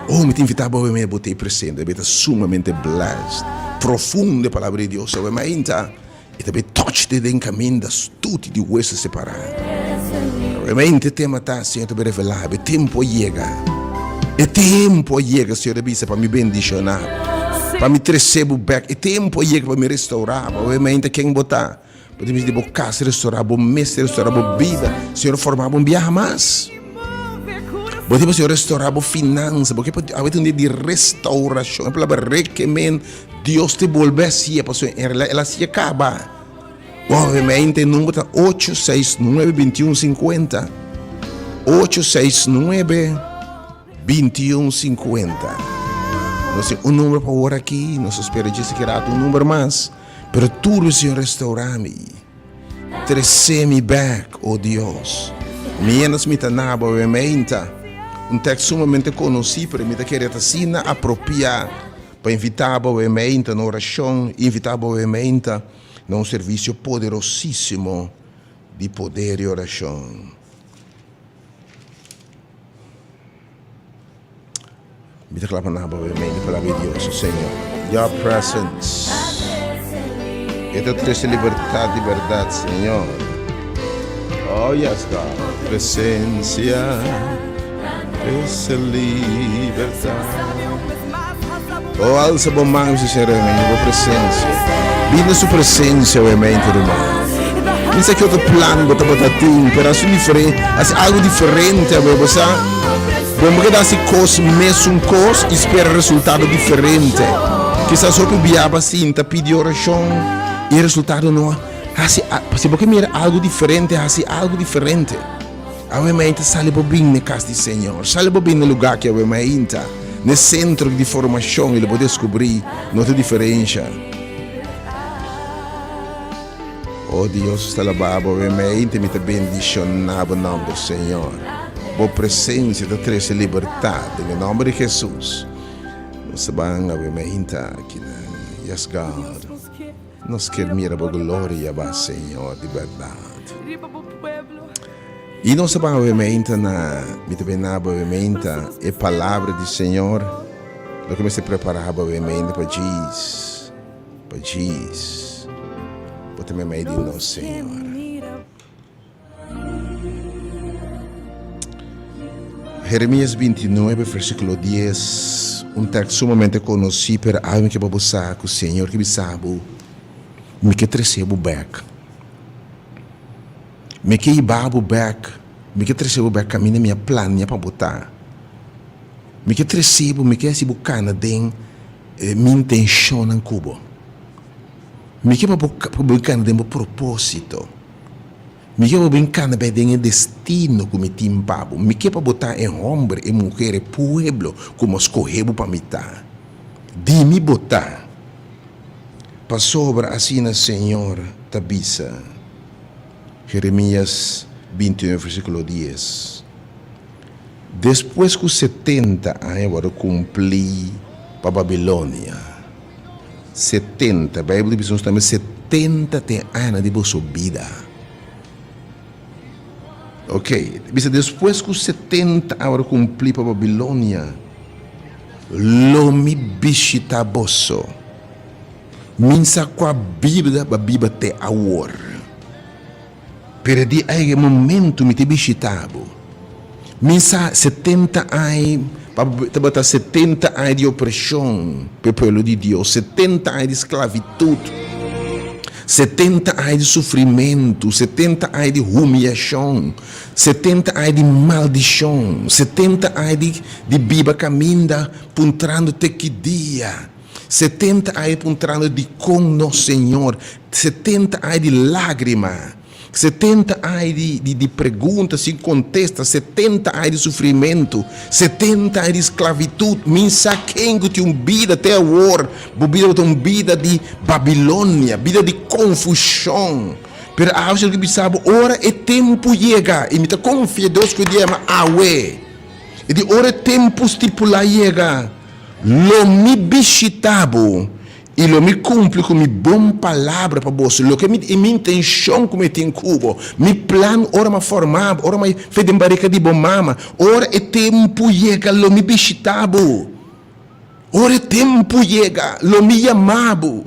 Oh, mi ta invitá bo awe mei bo ta ei presente, mi ta sumamente blessed. Profundo e palabra di Dios awe mainta, e ta bay touch te den caminda stuti di hueso separá. Awe mainta e tema ta, Señor ta bay revelá bo, e tempo a yega. E tempo a yega, Señor ta bisa, pa mi bendishoná bo, pa mi trese bo bek. E tempo a yega pa mi restaurá bo. Awe mainta ken bo ta? Bo ta mester di bo kas restorá, bo mester restorá bo bida. Señor forma bo un biaha mas. Bo tin pa Señor restorá bo finansa. Bo ke pa awe ta un dia di restaurashon. E palabra rekemen, Dios te bolbe hasié, pasobra en realidad el a hasié kaba. Obviamente e number ta ocho seis nuebe bintiun sinkuenta. Ocho seis nuebe bintiun sinkuenta. Nos tin un number pa ora aki, nos ta spera djis aki rato un number mas. Pero tur lo Señor restaurá mi, tresé mi bèk, o Dios. Miéntras mi ta na bo awe meinta, un tèks sumamente konosí, pero mi ta kere ta asina apropiá pa invitá bo awe meinta na orashon, invitá bo awe meinta na un servisio poderosísimo di poder i orashon. Mi ta klapa na bo mente palabra di Dios, Señor. Your presence. E ta trece libertad di berdad, Señor. Oh, yes, God. Presencia trece libertad. Oh, alza bo man, Señor, en bo presencia. Bina su presencia, obviamente, hermano. Mi sa ki otro plan bo tabata tin, pero hasi un diferente, hasi algo diferente, awe, bo sa. Bo no keda hasi kos mesun kos i spera resultado diferente. Kisas hopi bia bo a sinta pidi orashon i e resultado no hasi, si bo ke mira algo diferente, hasi algo diferente. Awe mainta sali bo bin n'e kas di Señor, sali bo bin n'e lugá ki awe mainta, n'e sentro di formashon i lo bo deskubrí no ta diferensha. O Dios, ta alabá bo awe mainta, mi ta bendishoná bo nòmber, Señor. Bo presensia ta trese libertat den e nòmber di Hesus. Nos ta ban awe mainta akinan. Yes, God. Nos kier mira bo gloria ba, Señor, di bèrdat. I nos ta ban awe mainta na, mi ta bena bo awe mainta e palabra di Señor, loke mester prepará bo awe mainta pa djis. Pa djis Bo ta meimei di nos, Señor. Jeremías 29, versíkulo 10, un tèks sumamente konosí, pero awe mi ke pa bo sa ku Señor ke bisa bo, Mi ke trese bo bèk. Mi ke hiba bo bèk, mi ke trese bo bèk kaminda mi a plania pa bo ta. Mi ke trese bo, mi ke hasi bo kana den Mi intenshonnan ku bo. Mi ke pa bo pa bo kana den bo propósito. Mi ke pa bo bin kana bai den e destino ku mi tin pa bo. Mi ke pa bo ta e hòmber, e muher, e pueblo ku mi a skohe bo pa mi ta. Di mi bo ta. Pasobra asina Señor ta bisa. Jeremias 29 versíkulo 10. Despues ku setenta aña wòrdu kumplí pa Babilonia, setenta, Beibel ta bisa nos tambe setenta ta e añanan di boso bida. Ok, ta bisa despues ku setenta aña wòrdu kumplí pa Babilonia, lo mi bishitá boso. Mi sa kua bida bo a biba te awor. Pero di ei e momento mi ta bishita bo. Mi sa 70 aña, tabata 70 aña di opresion pa e pueblo di Dios, 70 aña di sclavitud, 70 aña di sufrimento, 70 aña di humiacion, 70 aña di maldicion, 70 aña di di biba caminda puntrando te ki dia. 70 aña puntrando dikon no Señor, 70 aña di lágrima. 70 aña di, di, di pregunta sin kontesta, 70 aña di sufrimentu, 70 aña di sklavitut. Mi sa ken ku tin un bida te awor. Bo bida ta un bida di Babilonia, bida di konfushon. Pero awe Señor ke bisa bo, ora e tempu yega, i mi ta konfia Dios ku e dia yama awe, i di ora e tempu stipulá yega, lo mi bishitá bo I lo mi kumpli ku mi bon palabra pa boso, loke mi i mi intenshon ku mi tin ku bo, mi plan ora mi a forma bo, ora mi a fe den barika di bo mama. Ora e tempu yega, lo mi bishita bo. Ora e tempu yega, lo mi yama bo.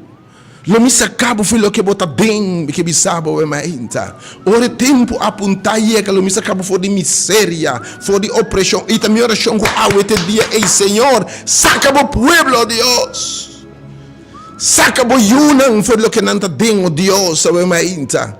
Lo mi saka bo for loke bo ta den, mi ke bisa bo awe mainta. Ora e tempu apuntá yega, lo mi saka bo for di miseria, for di opreshon. I ta mi orashon ku awe te dia ei, Señor, saka bo pueblo, Dios. Saka bo yunan for di loke nan ta den, o Dios, awe mainta,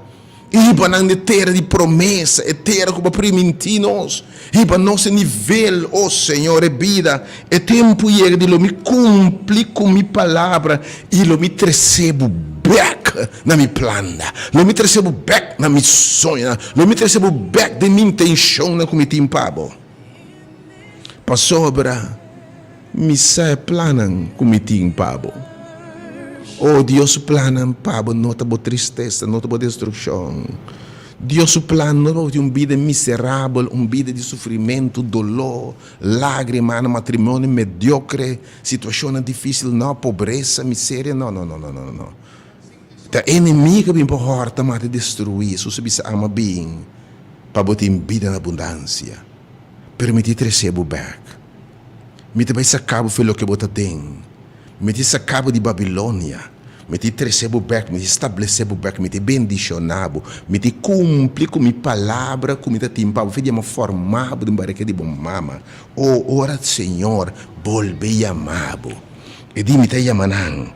i hiba nan n'e tera di promesa, e tera ku bo a primintí nos. Hiba nos e nivel, o Señor, e bida, e tempu yega di lo mi kumpli ku mi palabra i lo mi trese bo bèk na mi planda, lo mi trese bo bèk na mi soñonan, lo mi trese bo bèk den mi intenshonnan ku mi tin pa bo. Pasobra mi sa e plannan ku mi tin pa bo. O Dios su plannan pa bo no ta bo tristesa, no ta bo destrukshon. Dios su plan no ta pa bo tin un bida miserabel, un bida di sufrimentu, doló, lágrimanan, matrimonio mediokre, situashonnan difísil, no, pobresa, miseria, no, no, no, no, no, no. Ta enemigo a bin pa hòrta, mata i destruí. Hesus a bisa, Ama bin pa bo tin bida na abundansia. Pero mi ti trese bo bek. Mi ta bai saka bo for loke bo ta den. Mi ti saka bo di Babilonia. Mi ti trese bo bek, mi ti stablese bo bek, mi ti bendishona bo. Mi ti kumpli ku mi palabra ku mi ta tin pa bo, for di mi a forma bo den barika di bo mama. O, ora Señor bolbe yama bo, e di mi ta yama nan,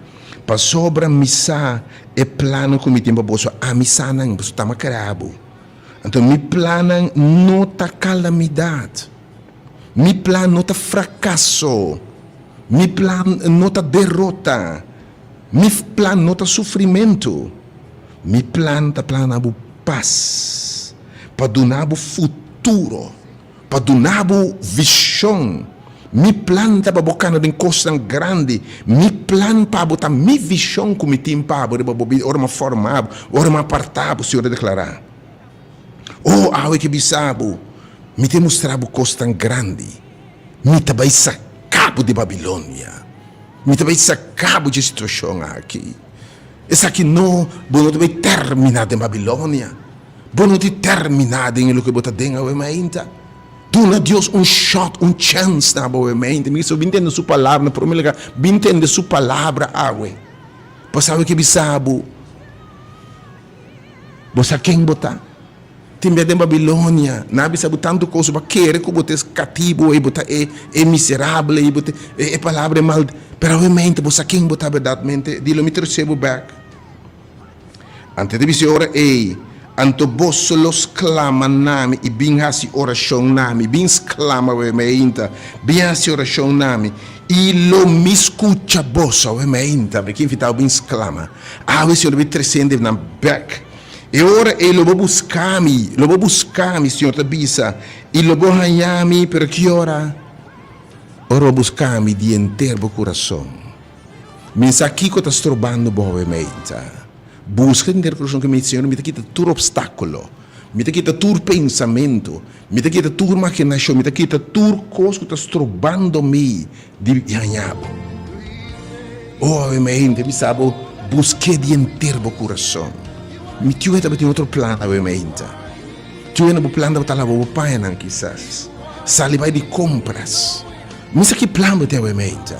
pasobra mi sa e plannan ku mi tin pa boso, ami sa nan, boso ta mi a krea bo. Anto mi plannan no ta kalamidat. Mi plan no ta frakaso. Mi plan no ta derota. Mi plan no ta sufrimentu. Mi plan ta plana bo pas, pa duna bo futuro, pa duna bo vishon. Mi plan ta pa bo kana den kosnan grandi. Mi plan pa bo ta mi vishon ku mi tin pa bo riba bo bida ora mi a forma bo, ora mi a aparta bo, Señor a deklará. Oh, awe ke bisa bo, mi ta mustra bo kosnan grandi. Mi ta bai saka bo di Babilonia. Mi ta bai saka bo dje situashon aki. Esaki no, bo no ta bai terminá den Babilonia. Bo no tin terminá den e loke bo ta den awe mainta. Duna Dios un shot, un chèns na bo awe mainta. Mi so bin tende su palabra na prome lugar. Bin tende su palabra awe. Pasobra awe ke bisa bo. Bo sa ken bo ta? Tin bia den Babilonia, nan a bisa bo tantu kos, bo a kere ku bo ta e katibu ei, bo ta e e miserabel ei, bo ta e palabra e mal. Pero awemente bo sa ken bo ta berdatmente? Di lo mi trese bo bèk. Anto e ta bisa e ora ei, Anto boso lo sklama na mi i bin hasi orashon na mi, bin sklama awemeinta, bin hasi orashon na mi, i lo mi skucha boso awemeinta. Mi ke invitá bo bin sklama. Awe Señor lo bin tresende nan bek. E ora ei lo bo buska mi, lo bo buska mi, Señor ta bisa, i lo bo haña mi, pero ki ora? Ora bo buska mi di henter bo kurason. Mi sa kiko ta strobando bo awe meinta. Buska di henter kurason ku mi, Señor, mi ta kita tur opstákulo, mi ta kita tur pensamentu, mi ta kita tur makinashon, mi ta kita tur kos ku ta strobando mi Di haña bo. Oh, awe mente bisa bo busk'é di henter bo kurason. Mi tiu e tabatin otro plan awe mente. Tiu e na bo plan tabata laba bo pañanan kisas, sali bai di kompras. Mi sa ki plan bo tin awe mente.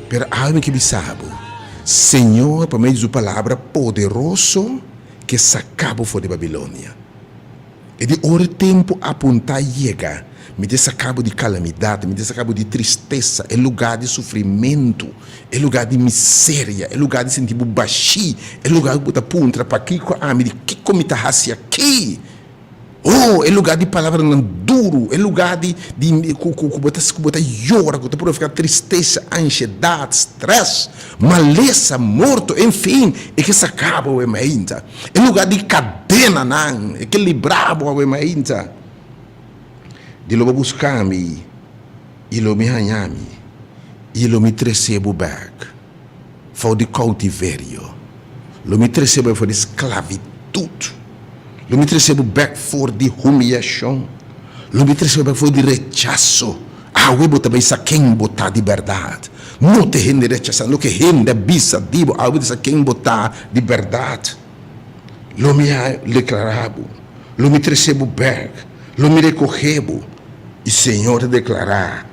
Pero awe mi ke bisa bo, Señor pa medio di su palabra poderoso ke saka bo for di Babilonia. E di ora e tempu apuntá yega, mi ta saka bo di kalamidat, mi ta saka bo di tristesa, e lugá di sufrimentu, e lugá di miseria, e lugá di sinti bo bashí, e lugá ku bo ta puntra, Pakiko ami? Di kiko mi ta hasi aki? Oh, e lugá di palabranan duru, e lugá di di ku ku ku bo ta ku bo ta yora, ku ta provoká tristesa, anshedat, strès, malesa, morto, enfin, e ke saka bo awe mainta. E lugá di kadenanan, e ke libra bo awe mainta. Di lo bo buska mi, i lo mi haña mi, i lo mi trese bo bèk for di koutiverio. Lo mi trese bo for di sklavitut. Lo mi trese bo bèk for di humiyashon. Lo mi trese bo bèk for di rechaso. Awe bo ta bai sa ken bo ta di bèrdat. No te hende rechasá loke hende a bisa di bo. Awe bo ta sa ken bo ta di bèrdat. Lo mi a deklará bo. Lo mi trese bo bèk. Lo mi rekohé bo. I Señor ta deklará,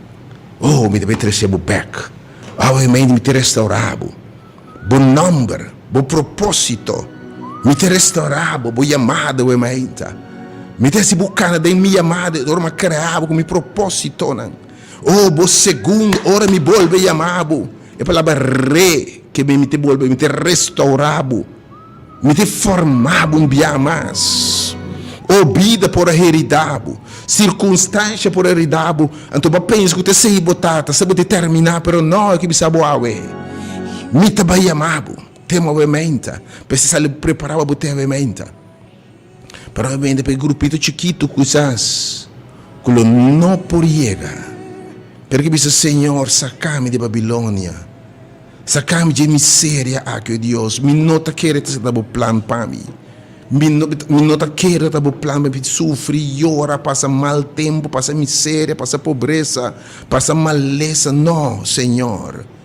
Oh, mi ta bai trese bo bèk. Awe mi ta restaurá bo. Bo nòmber, bo propósito. Mi ta restaurá bo, bo yamada awe mainta. Mi ta hasi bo kana den mi yamada ora mi a krea bo ku mi propósitonan. Oh, bo segundo ora mi bolbe yama bo, e palabra re ke mi ta bolbe, mi ta restaurá bo. Mi ta forma bo un bia mas. O bida por a herida bo, sirkunstansha por a herida bo, anto bo a pensa ku ta esei bo ta, ta esei bo ta terminá, pero no, e ke bisa bo awe, Mi ta bai yama bo, te movementa, p'esei sali prepará pa bo te movementa. Pero obviamente pa e grupito chikitu kisas ku lo no por yega, pero ke bisa, Señor, saka mi di Babilonia. Saka mi dje miseria aki, o Dios. Mi no ta kere ta ta bo plan pa mi. Mi no, mi no ta kere ta bo plan pa mi sufri, yora, pasa mal tempu, pasa miseria, pasa pobresa, pasa malesa. No, Señor.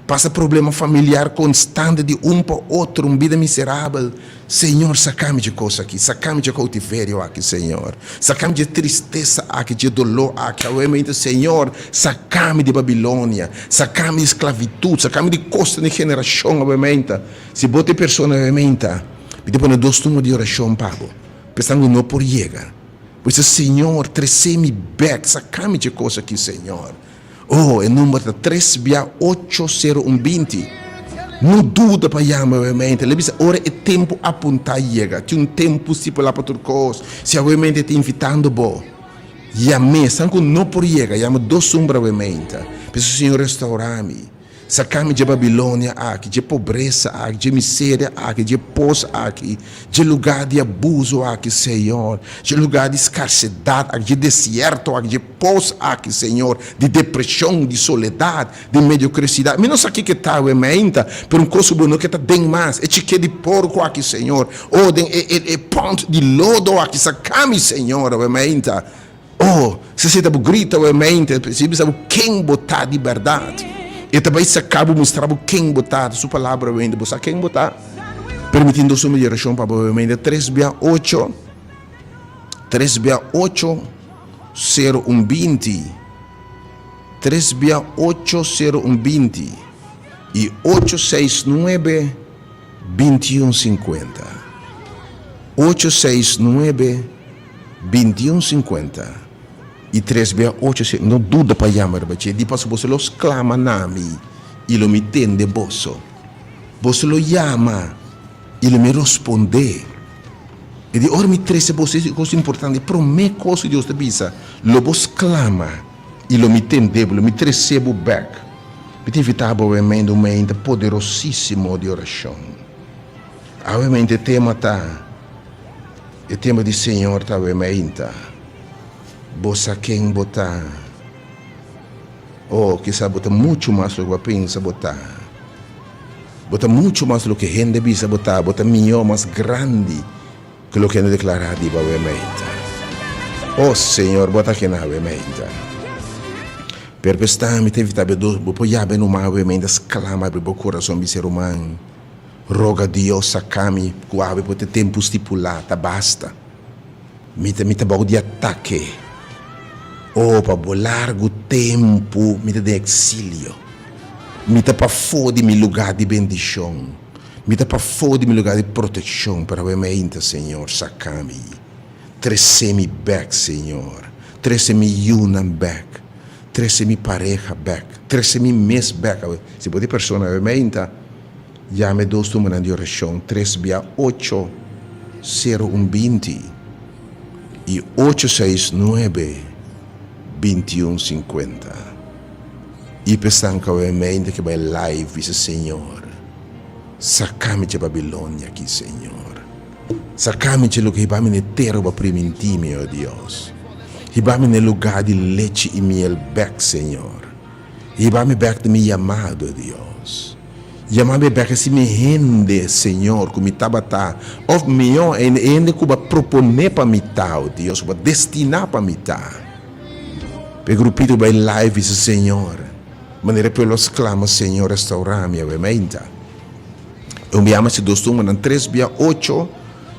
Pasa problema familiar konstante di un pa otro, un bida miserabel. Señor, saka mi dje kos aki. Saka mi dje koutiverio aki, Señor. Saka mi dje tristesa aki, dje doló aki. Awe mi ta, Señor, saka mi di Babilonia. Saka mi di sklavitut. Saka mi di kosnan di generashon. Awe mi ta, si bo ta e persona, awe mi ta, mi ta pone dos numero di orashon pa bo, pa esnan ku no por yega. Bo bisa, Señor, trese mi bèk. Saka mi dje kos aki, Señor. Oh, e number ta tres bia ocho sero un binti. No duda pa yama awemente. Lei bisa ora e tempu apuntá yega. Tin un tempu stipulá pa tur kos. Si awemente e ta invitando bo, yam'é. Esnan ku no por yega, yama dos number awemente. Bisa, Señor, restaurá mi. Saka mi dje Babilonia aki, dje pobresa aki, dje miseria aki, dje pos aki, dje lugá di abuso aki, Señor, dje lugá di skarsedat aki, dje desierto aki, dje pos aki, Señor, di depreshon, di soledat, di mediokrisidad. Mi no sa kiko e ta awe mainta, pero un kos ku bo no ke ta den mas, e chike di porko aki, Señor, o den e e e pònt di lodo aki, saka mi, Señor, awe mainta. Oh, si esei ta bo grita o e mente, si bisa bo ken bo ta di bèrdat, e ta bai saka bo, mustra bo ken bo ta, ta su palabra wende, bo sa ken bo ta? Permitindo su mediorashon pa bo mente tres bia ocho, tres bia ocho, sero un binti, tres bia ocho, sero un binti, i ocho seis nuebe, binti un sinkuenta, ocho seis nuebe. Binti un sinkuenta i tres bia ocho si no duda pa yama riba dje, di paso boso lo sklama na mi i lo mi tende boso. Boso lo yama i lo mi rospondé. I di ora mi trese boso e kos importante, e promé kos ku Dios ta bisa, lo bo sklama i lo mi tende bo, lo mi trese bo bèk. Mi ta invitá bo awe meinta un meinta poderosísimo di orashon. Awe meinta e tema ta. E tempu di Señor ta awe mainta. Bo sa ken bo ta. Oh, kisas bo ta muchu mas loke bo a pensa bo ta. Bo ta muchu mas loke hende bisa bo ta. Bo ta mihó, mas grandi ku loke hende deklará di bo awe mainta. Oh, Señor, bo ta kina awe mainta. Pero p'esta mi ta invitá bo, bo por yaba e numa awe mainta, sklama abri bo kurason, bisa e ruman. Roga Dios saka mi ku awe por te tempu stipulá, ta basta. Mi ta mi ta bou di atake. Oh, pa bo largu tempu mi ta den eksilio. Mi ta pafó di mi lugá di bendishon. Mi ta pafó di mi lugá di protekshon, pero awe meinta, Señor, saka mi. Trese mi bèk, Señor. Trese mi yunan bèk. Trese mi pareha bèk. Trese mi mes bèk awe. Si bo ta e persona awe meinta. Yama e dos numernan di orashon, tres bia ocho, sero un binti. i ocho seis nuebe bintiun sinkuenta. I p'esnan ku awe mente ke bai live bisa Señor, saka mi dje Babilonia aki Señor. Saka mi dje loke hiba mi n'e tera ku bo a primintí mi, o Dios. Hiba mi n'e lugá di lechi i miel bèk, Señor. Hiba mi bèk den mi yamado, Dios. Yama mi bèk si mi hende, Señor, ku mi tabata, òf mihó e hende ku bo a proponé pa mi ta, o Dios, ku bo a destiná pa mi ta. Pa e grupito bai live bisa, Señor, manera e pueblo a sklama, Señor, restaurá mi awe meinta. E un biaha mas e dos numbernan, tres bia ocho,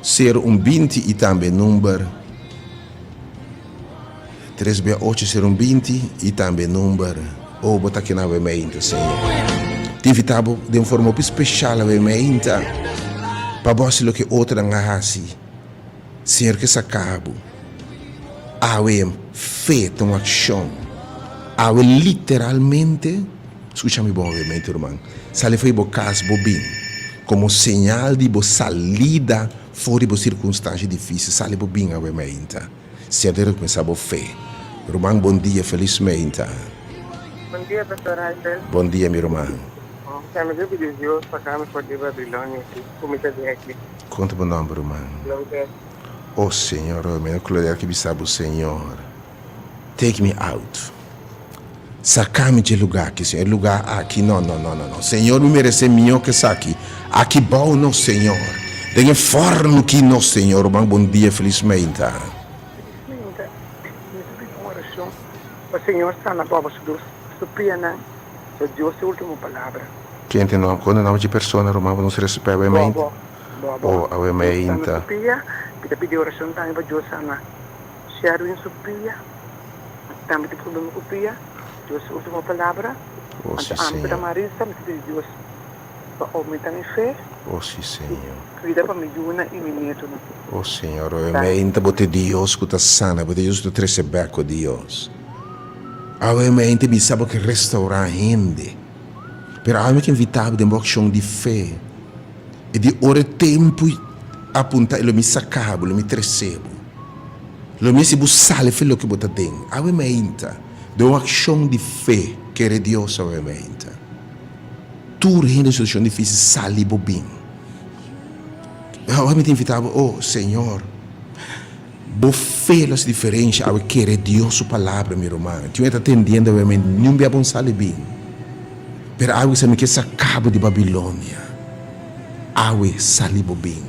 sero un binti i tambe e number. Tres bia ocho ser un 20 i tambe number. Oh, bo ta kina awe meinta, Señor. Ti invita bo den un forma hopi special awe meinta pa bo hasi loke otronan a hasi. Señor ke saka bo. Awe fe ta un akshon. Awe literalmente, skucha mi bon awe meinta ruman, sali for di bo kas bo bin komo señal di bo salida for di bo sirkunstansha difisil, sali bo bin awe meinta. Siñor ta rekomensá bo fe. Ruman bon dia felis meinta. Bon dia pastor Hazel. Bon dia mi ruman. Mi ta pidi Dios pa kami for di Babilonia aki ku mi ta den aki. Kon ta bo nomber ruman? Claudette. Oh Señor oh mi no Claudette ki bisa bo Señor take me out saka mi dje lugar aki Señor e lugar aki no no no no no Señor mi merece mihor ke esaki aki bou no Señor den e forno ki no Señor ruman bon dia felis meinta. Felis meinta mi ta pidi un oracion pa Señor sana Bobo su dos su pianan so Dios e ultimo palabra. Ken ta e kon e nomber dje persona ruman pa nos respet awe meinta Bobo Bobo oh awe Dios sana meinta. su pia mi ta pidi oracion tambe pa Dios sana Sherwin su pia. Tambe tin problema ku pia. Dios su ultimo palabra. Oh si Anto ami ku ta Señor. Marisa mi ta pidi Dios pa aumenta mi fe Oh si i Señor. kuida pa mi yunan i mi nietonan. Oh Señor, oe Danki. meinta bo ta e Dios ku ta sana, bo ta e Dios ku ta trese bek, oh Dios. Awe meinta bisa bo ke restaurá hende. Pero awe mi ke invitá bo den bo akshon di fe. E di ora e tempu apuntá i lo mi saka bo, lo mi trese bo. Lo mi hasi bo sali for loke bo ta den. Awe mainta, den un akshon di fe, kere Dios awe mainta. Tur hende situashon difisil, sali bo bin. Awe mi ta invita bo, oh Señor, bo fe lo hasi diferensha awe kere Dios su palabra, mi ruman. Tin un e ta tendiendo awe mainta, niun bia bo no sali bin. Pero awe sa mi ke saka bo di Babilonia. Awe sali bo bin.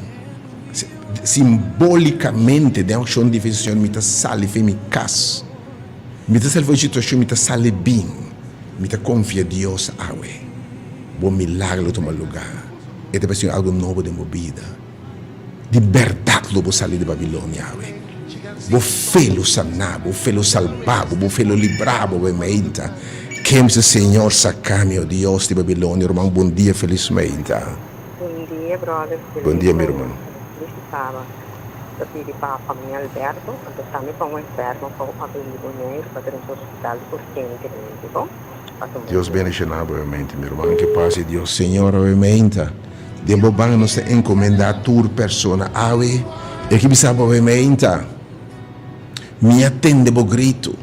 Simbolicamente den accion di fe Señor mi ta sali fe mi cas. Mi ta sali for di situacion mi ta sali bin. Mi ta confia Dios awe. Bo milagro lo tuma lugar. E ta bay algo nobo den bo bida. Di berdad lo bo sali di Babilonia awe. Bo fe lo sana bo, bo fe lo salba bo, bo fe lo libra bo awe meinta. Ken bisa Señor saca mi o Dios di Babilonia ruman bon dia feliz meinta. Bon dia brother Bon feliz dia mi mañana ruman. feliz saba ta pidi pa famia Alberto anto tambe pa un enfermo pa a bini Boneiru pa drenta hospital urgentemente bo pasa un bon Dios dia. bendiciona bo obviamente mi ruman ke pas di Dios Señor obviamente den bo banda nos ta encomenda tur persona awe e ke bisa bo obviamente mi a tende bo grito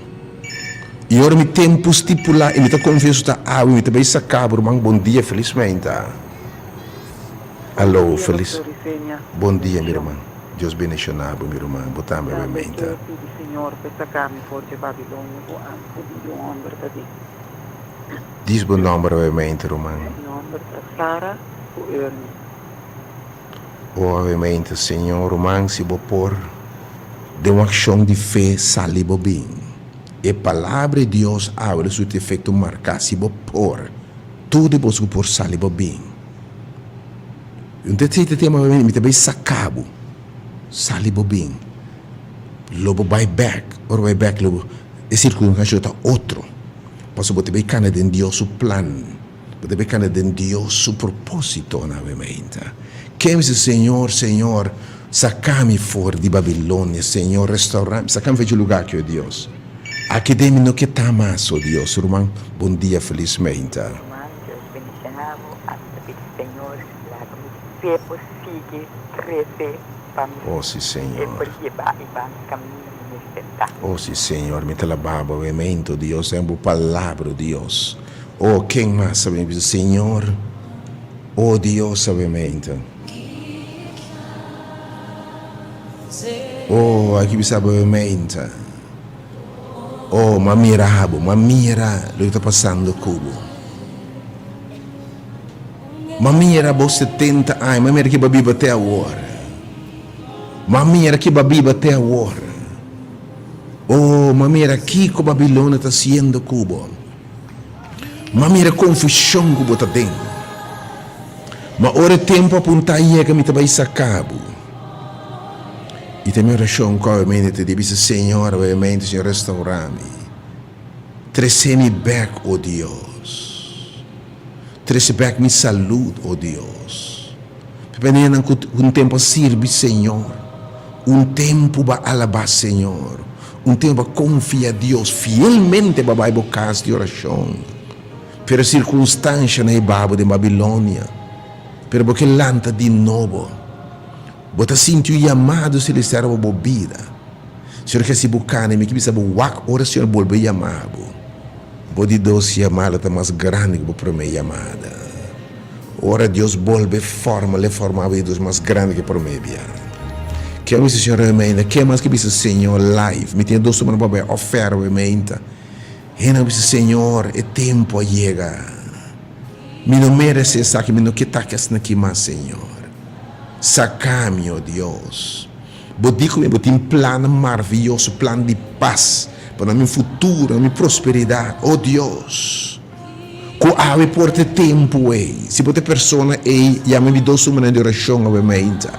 y ora mi tempo stipula y mi ta confia su ta awe mi ta bay saca bo ruman bon dia feliz meinta. Bon Alo, dia felis. Doctor Isenia. Bon dia mi Bendicion. ruman. Dios bendiciona bo mi ruman. Bo tambe Tambe obviamente. ke pidi Señor p'e saca mi for dje Babilonia ku ami ku mi yu homber ta den. Dis bo nomber obviamente ruman. Mi nomber ta Sara ku Ernie. Oh obviamente Señor ruman si bo por den un accion di fe sali bo bin. E palabra di Dios awe lo surti efecto marca si bo por. Tur di boso ku por sali bo bin. Un ta trite tema pa mi, mi ta bai saka bo. Sali bo bin. Lo bo bai bek. Ora bo bai bek lo bo, e sirkunstansha lo ta otro. Pasobra bo ta bai kana den Dios su plan. Bo ta bai kana den Dios su propósitonan awe mainta. Ken mi bisa, Señor, Señor, saka mi for di Babilonia. Señor, restaura mi. Saka mi for di e lugar aki, o Dios. Aki den mi no ke ta mas, o Dios. Ruman, bon dia, felis meinta. Ruman, Dios bendiciona bo. Ami ta pidi Señor laga mi fe por sigui crece. pa mi. Oh, si, E Señor. por hiba i ba mi kaminda mi mester ta. Oh, si, Señor, mi ta alabá Bo awe-mento, Dios, den Bo Palabra, Dios. Oh, ken mas a bini bisa, Señor? Oh, Dios, awe-mento. Oh, aki bisa Bo awe-mento. Oh, m'a mira Bo, m'a mira loke ta pasando ku Bo. M'a mira Bo 70 aña, m'a mira ki Bo a biba te awor. M'a mira ki Bo a biba te awor. Oh, m'a mira kiko Babilonia ta hasiendo ku Bo. M'a mira konfushon ku Bo ta den. Ma ora e tempu apuntá yega mi ta bai saka Bo. I ta mi orashon ku awe ta di bisa, Señor, awe Señor restaurá mi. Trese mi bèk, o Dios. Trese bèk mi salud, o Dios. P'e ku un tempu a sirbi Señor, un tempu ba alabá Señor, un tempu ba konfia Dios fielmente ba bai bo kas di orashon. Pero sirkunstanshanan e babo den Babilonia, pero bo ke lanta di nobo. Bo ta sinti un yamado selestial riba bo bida. Señor ke hasi bo kane, mi ke bisa bo wak ora Señor bolbe yama bo. Bo di dos yamada ta mas grandi ku bo promé yamada. Ora Dios bolbe forma, l'e forma bo di dos mas grandi ku e promé bia. Ke a bisa Señor Remeinta? Ke mas ke bisa Señor live? Mi tin e dos semana pa bai ofer Remeinta. Hende a bisa Señor, e tempu a yega. Mi no merece esaki, mi no ke ta aki mas, Señor. Saca mi, oh Dios. Bo di cu mi bo tin plannan maravilloso, plan di pas pa na mi futuro, na mi prosperidad. Oh Dios, cu awe por ta e tempu ey. Si bo ta e persona ey, yama mi dos sumanan di oracion awe mainta.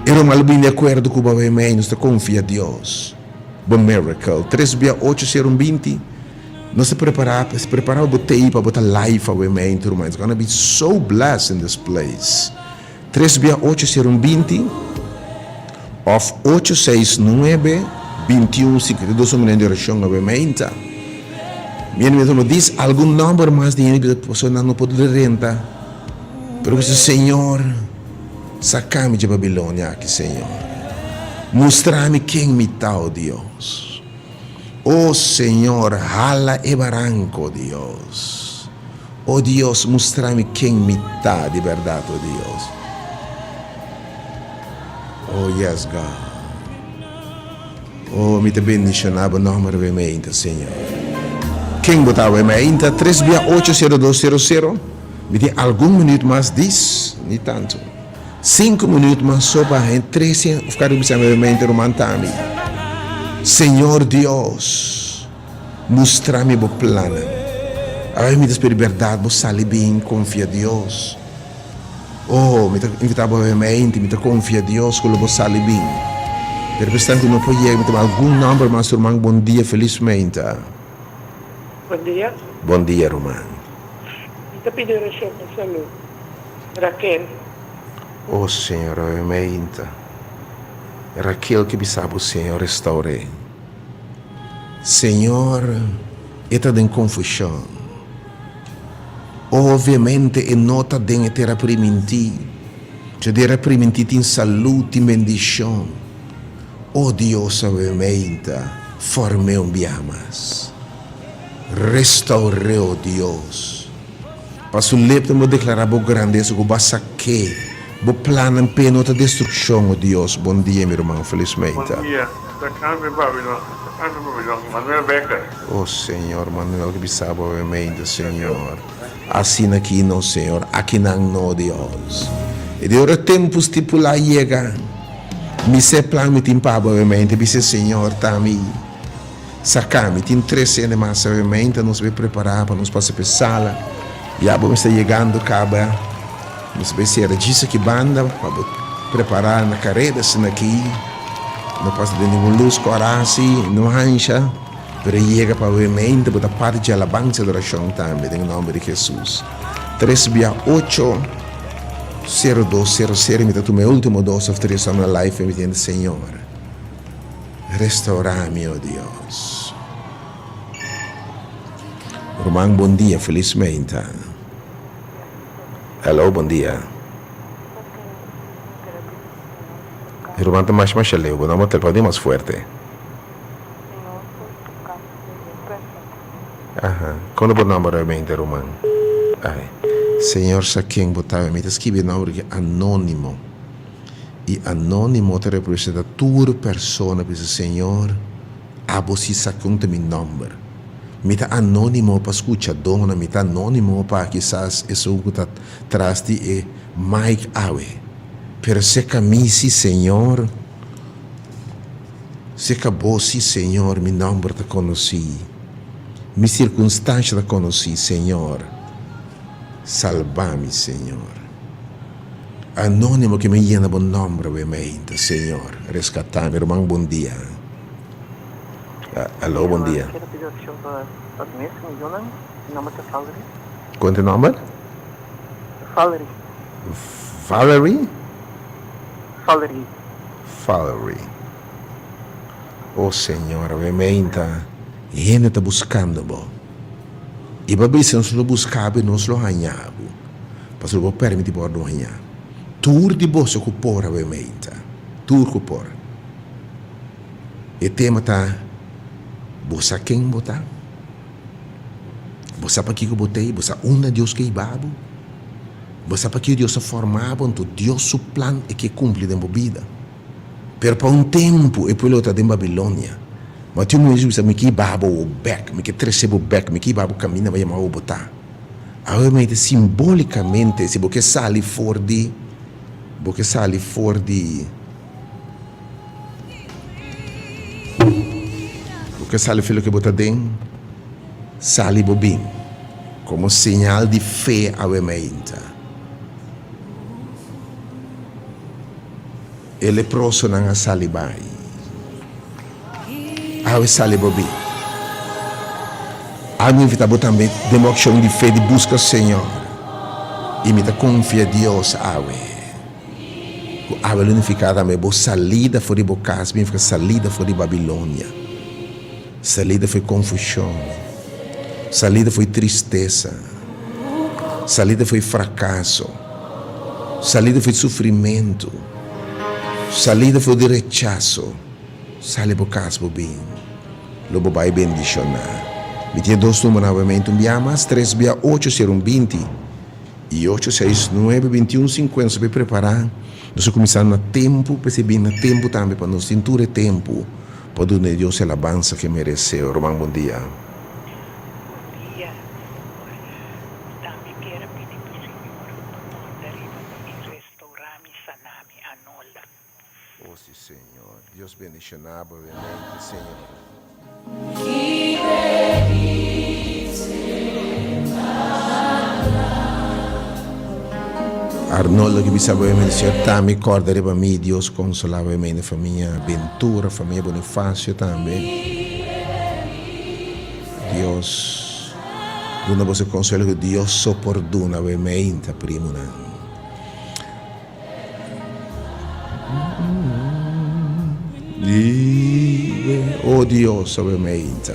E ruman lo bini di acuerdo cu bo awe mainta, nos ta confia Dios. Bo miracle. Tres bia ocho sero un 20. Nos ta prepara, prepara bo tei pa bo ta live awe mainta ruman. It's gonna be so blessed in this place. Tres bia ocho sero un 20 òf ocho seis nuebe 21 52 un di orashon awe mainta. Mi enemigo no dis algun nòmber mas di hende pasobra nan no por renta. Pero bisa Señor, saka mi dje Babilonia aki, Señor. Mustra mi ken mi ta, o Dios. O Señor, hala e baranko, Dios. O Dios, mustra mi ken mi ta di bèrdat, o Dios. O yes, God. O, mi ta bendishoná bo nòmber awe meinta, Señor. Ken bo ta awe meinta? Tres bia ocho sero dos sero sero. Mi tin algun minüt mas dis, ni tantu. Sinku minüt mas so pa hende trese òf kare bisa mi awe meinta, ruman Tami. Señor Dios. Mustra mi bo plannan. Awe mi ta spera di bèrdat bo sali bin konfia Dios. Oh, mi ta invitá bo awe meinti, mi ta konfia Dios ku lo bo sali bin. Pero pa esnan ku no por yega, mi ta duna algun nòmber mas ruman. Bon dia, felis meinta. Bon dia. Bon dia, ruman. Mi ta pidi orashon pa salú. Raquel. Oh, Señor, awe meinta. Raquel ke bisa bo, Señor, restaur'é. Señor, e ta den confusion. Obviamente e no ta den e tera primintí. Dje tera primintí tin salud, tin bendicion. Oh Dios, awe meinta, form'é un biaha mas. Restaur'é, oh Dios. Pa su lepnan bo declará bo grandesa cu bo a sak'é. Bo plannan p'e no ta destruccion, oh Dios. Bon dia, mi ruman. Feliz Bon meinta. dia, sacame Babilon, sacame Babilon, Manuel Becker. Oh Señor, Manuel ke bisa bo awe meinta, Señor. Asina aki no, Señor, akinan no, Dios. E di ora e tempu stipulá yega, mi sa e plan mi tin pa bo awe meinta, bisa Señor, ta mi. Saca, mi tin tres hende mas awe meinta, nos bay prepara pa nos pasa p'e sala. Ya bo mester yegando caba, nos bay cera djis aki banda pa bo prepara na careda asina aki. No pasa den ningun luz cora asi, no hansha, pero yega pa awe meinta bo ta parti dje alabansa y adoracion tambe den nomber di Jesus. Tres bia ocho, cero dos, cero cero, mi ta tuma e ultimo dos of tres na live mi tin Señor. Restaurá mi, o Dios. Ruman bon dia, felis meinta. Hello, bon dia. E ruman ta masha masha leu, bo nòmber telefòn tin mas fuerte. Aha, kon ta bo nòmber realmente ruman? Ai. Señor sa ken bo ta, mi ta skibi e nòmber aki anónimo. I anónimo ta representa tur persona bisa Señor, abo si sa kon ta mi nòmber. Mi ta anónimo pa skuchadónan, mi ta anónimo pa kisas esun ku ta tras di e mic awe. Pero seka mi si Señor, seka bo si Señor, mi nòmber ta konosí, mi sirkunstansha ta konosí, Señor, salba mi, Señor. Anónimo ke mi yena bo nòmber awe meinta, Señor, reskatá mi. Ruman, bon dia. Aló, bon dia. Kon ta e nòmber? Valerie. Valerie? Valerie. Valerie. Oh Señor, awe meinta hende ta buscando bo. I bo a bisa nos lo busca bo i nos lo haña bo, pasobra bo permiti bo wòrdu hañá. Tur di boso ku por awe meinta, tur ku por. E tema ta, Bo sa ken bo ta? Bo sa pakiko bo ta ei? Bo sa unda Dios ke hiba bo? Bo sa pakiko Dios a forma bo? Anto Dios su plan e ke kumpli den bo bida. Pero pa un tempu e pueblo ta den Babilonia. Ma tin un momentu Dios bisa, Mi ke hiba bo bek, mi ke trese bo bek, mi ke hiba bo kaminda pa yama bo bo ta. Awe mi ta simbolikamente, si bo ke sali for di, bo ke sali for di. Bo ke sali fi loke bo ta den, sali bo bin komo señal di fe awe mainta. E leprosonan a sali bai. Awe sali bo bin. Awe mi invita bo tambe den bo akshon di fe di buska Señor. I mi ta konfia Dios awe. Ku awe lo nifiká tambe bo salida for di bo kas, nifiká salida for di Babilonia, salida for di konfushon, salida for di tristesa, salida for di frakaso, salida for di sufrimentu, salida for di rechaso. Sali bo kas bo bin, lo bo bai bendishoná. Mi tin e dos numbernan awe, un bia mas, tres bia ocho, sero un binti. I ocho seis nuebe bintiun sinkuenta nos a prepará, nos a kuminsá na tempu, p'esei bin na tempu tambe pa nos tin tur e tempu pa duna e Dios e alabansa ku e meresé. Ruman bon dia. Bon dia Señor, mi tambe kier a pidi pa Señor pa kòrda riba mi i restourá mi, saná mi, Arnolda. Oh si Señor. Dios bendiciona bo obviamente Señor. Arnoldo ki bisa bo obviamente Señor tambe corda riba mi Dios consola obviamente famia Ventura famia Bonifacio tambe Dios duna boso consuelo ku Dios so por duna obviamente primonan. Oh Dios, awe meinta,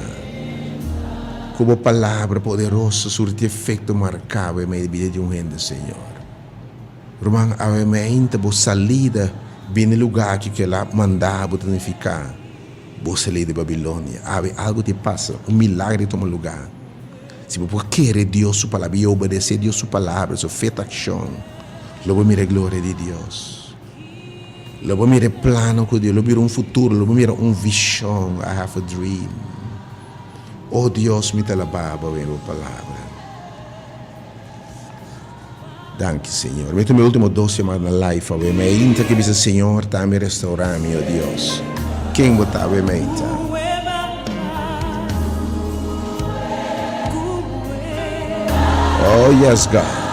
ku bo palabra poderoso surti efekto marká awe mei di bida di un hende, Señor. Ruman, awe meinta bo salida bini lugá aki ku el a manda bo ta nifiká bo salida di Babilonia. Awe algu ta pasa, un milagro ta tuma lugá. Si bo por kere Dios su palabra i obedesé Dios su palabra, su fe ta akshon, lo bo mira e gloria di Dios. Lo bo mira e plano ku Dios, lo bo mira un futuro, lo bo mira un vishon, I have a dream. O Dios, mi ta alabá bo awe bo palabra. Danki, Señor. Mi ta mi ultimo dos yamada na life awe. Mi a intra ki bisa, Señor, ta mi restaurá mi, o Dios. Ken bo ta awe, mi a intra? Oh, yes, God.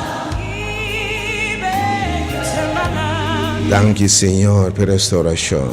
Danki, Señor, p'e restauracion.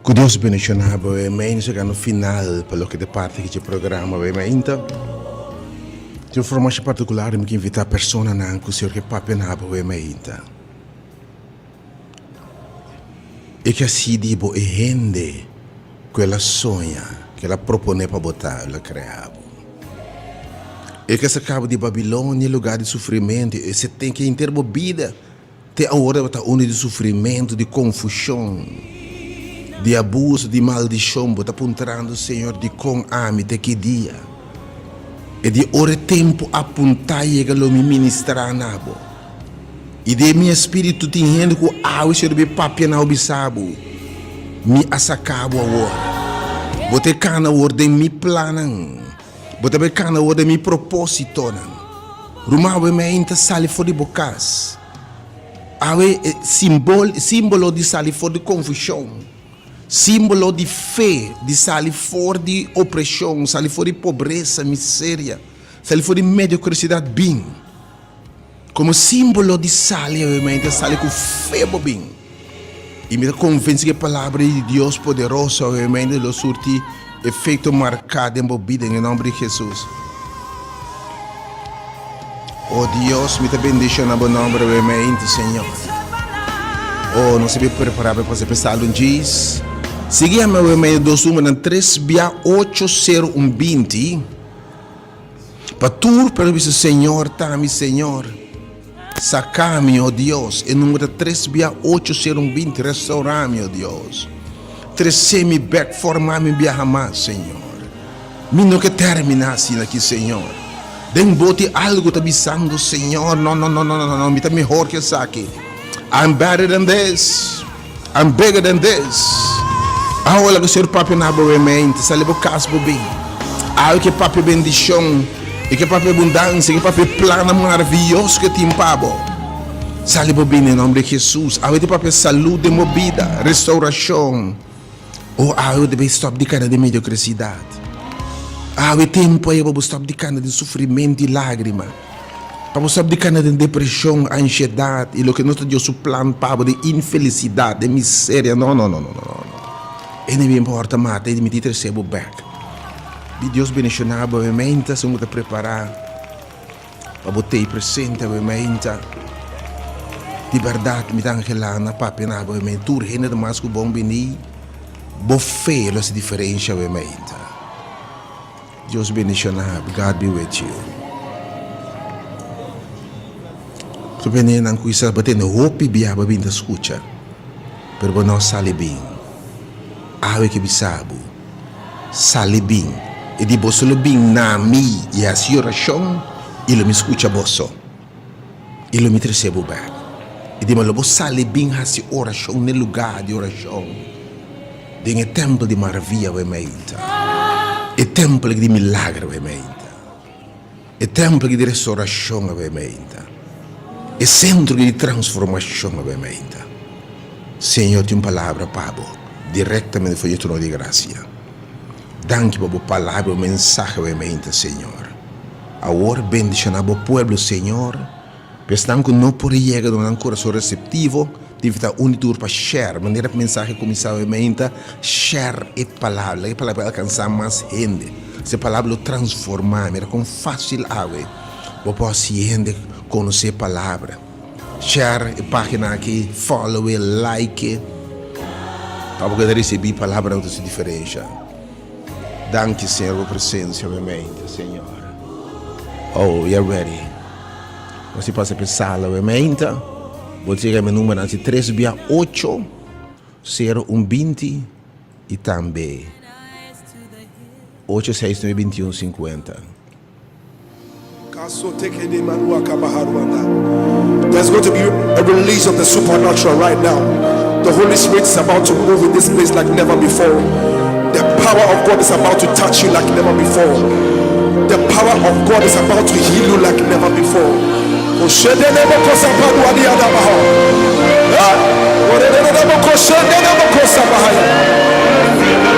Ku Dios bendiciona bo e mei nos yega no final pa loke ta parti aki dje programa bo e meinta. Tin un forma masha particular mi ke invita personanan ku Señor ke papia na bo e meinta. E ke hasi di bo e hende ku el a soña, ku el a propone pa bo ta, el a krea bo. E ke saka bo di Babilonia, lugar di sufrimentu, e se ten ke henter bo bida. Te awor tabata unda di sufrimentu, di konfushon, di abuso, di maldishon. Bo ta puntrando, Señor, dikon ami te ki dia? E di ora e tempu apuntá yega lo mi ministrá na bo. I den mi espíritu tin hende ku awe Señor bai papia na bo bisa bo, Mi a saka bo awor. Bo ta e kana awor den mi plannan. Bo ta bai kana awor den mi propósitonan. Ruman, awe mi ta sali for di bo kas. Awe e simbol, símbolo di sali for di konfushon, símbolo di fe, di sali for di opreshon, sali for di pobresa, miseria, sali for di mediokrisidad bin. Komo símbolo di sali awe mi ta sali ku fe bo bin. I mi ta konvensí ku e palabra di Dios poderoso awe mi lo surti efekto marká den bo bida den e nòmber di Hesus. O Dios, mi ta bendishoná bo nòmber awe mi, Señor. O nos a bin prepará pa pasa p'e sal un djis. Sigui yama awe mi dos numbernan tres bia ocho sero un binti. Pa tur pero bisa Señor ta mi Señor saca mi oh Dios e numero ta tres bia ocho sero un binti restaura mi oh Dios trece mi bek forma mi biaha mas Señor mi no ke termina asina aki Señor den bo tin algo ta bisando Señor no no no no no no mi ta mehor ke esaki I'm better than this. I'm bigger than this. Awe laga Señor papia na bo mente, sali bo cas bo bin. Awe ke papia bendicion, e ke papia abundancia, e ke papia plannan maravilloso ke tin pa bo. Sali bo bin den nomber di Jesus. Awe te papia salud den bo bida, restauracion. Oh, awe bo debe stop di cana den mediocresidad. Awe tempo a yega pa bo stop di cana den sufrimento y lagrima. Pa bo stop di cana den depresion, ansiedad y loke no ta Dios su plan pa bo, den infelicidad, den miseria. No, no, no, no, no, no. E no importa mata, e miti trece bo bek. Di Dios bendiciona bo, menta, segun bo ta prepara. Pa bo tei presente awe mainta. Di bèrdat mi ta anhelá na papia na abo mainta. Tur hende ta mas ku bon bini. Bo fe lo hasi diferensha awe mainta. Dios bendishoná bo. God be with you. Tur bendenan ku kisas bo tende hopi bia bo bin ta skucha, pero bo no sali bin. Awe ke bisa bo. Sali bin, i di boso lo bin na mi i hasi orashon, i lo mi skucha boso, i lo mi trese bo bèk. I di lo bo sali bin hasi orashon n'e lugá di orashon, den e tèmpel di maravia wei meinta, e tèmpel di milager wei meinta, e tèmpel di restorashon wei meinta, e sentro di transformashon wei meinta. Señor tin un palabra pa bo directamente for di e trono di gracia. Danki pa bo palabra y bo mensahe awe mainta, Señor. Awor bendiciona bo pueblo, Señor, pa esnan cu no por yega duna nan curason receptivo, ta invita un di tur pa share, manera e mensahe cuminsa awe mainta, share e palabra, laga e palabra alcansa mas hende. Si e palabra lo transforma, mira con facil awe bo por haci hende conoce e palabra. Share e pagina aki, follow e, like e, pa bo keda ricibi palabranan ku ta hasi diferensha. Danki Señor bo presencia mi mente, Señor. Oh, we are ready. Nos tin pasa pe sala we mente. Bo ta yega mi numbernan si tres bia ocho, sero un binti y tambe ocho seis nuebe binti un sinkuenta. There's going to be a release of the supernatural right now. The Holy Spirit is about to move in this place like never before. The power of God is about to touch you like never before. The power of God is about to heal you like never before.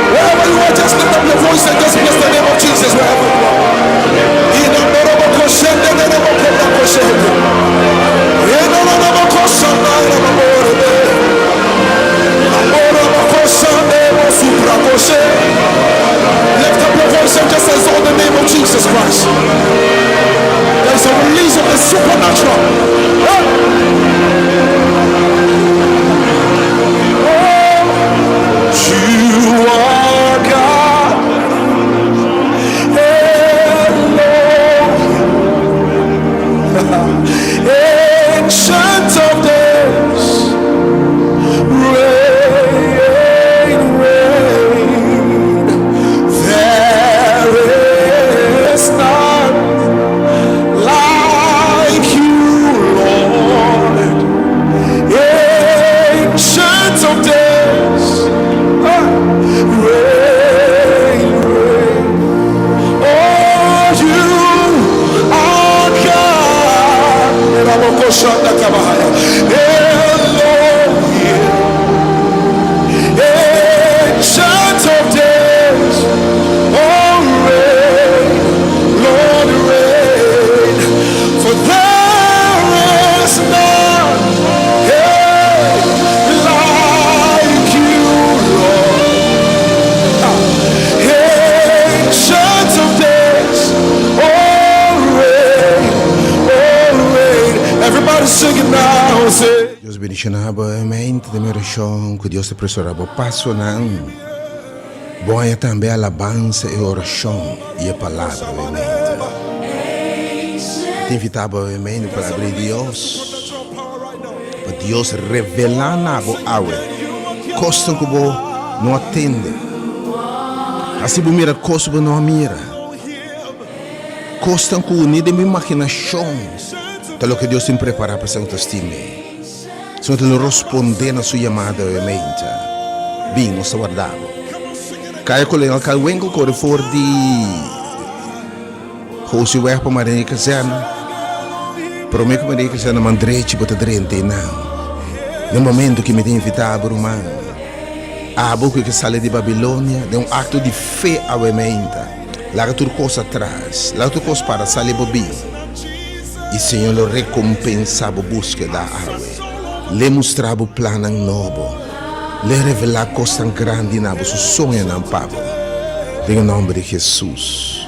Wherever you are, just lift up your voice and just bless the name of Jesus wherever you are. bendishoná bo e mente den mi orashon ku Dios ta presurá bo pasonan. Bo haña tambe alabansa e orashon i e palabra e mente. Mi ta invitá bo e mente pa palabra di Dios pa Dios revelá na bo awe kosnan ku bo no a tende. Hasi bo mira kos ku bo no a mira. Kosnan ku ni den bo imaginashon ta loke Dios tin prepará pa esnan ku ta stim'é. Esnan ku ta lo rospondé na su yamada awe meinta. Bin, nos ta warda bo. Kaya Kolonel Kalwenkel kore for di Hosiweg pa Maria Kazèrne. Promé ku Maria Kazèrne man drechi bo ta drenta einan. Den momento ku mi ta invitá bo ruman, abo ku ke sali di Babilonia den un akto di fe awe meinta. Laga tur kos atras, laga tur kos para sali bo bin, i Señor lo rekompensá bo búskeda awe. L'e mustra bo plannan nobo, l'e revelá kosnan grandi na bo, su soñonan pa bo. Den e nòmber di Hesus.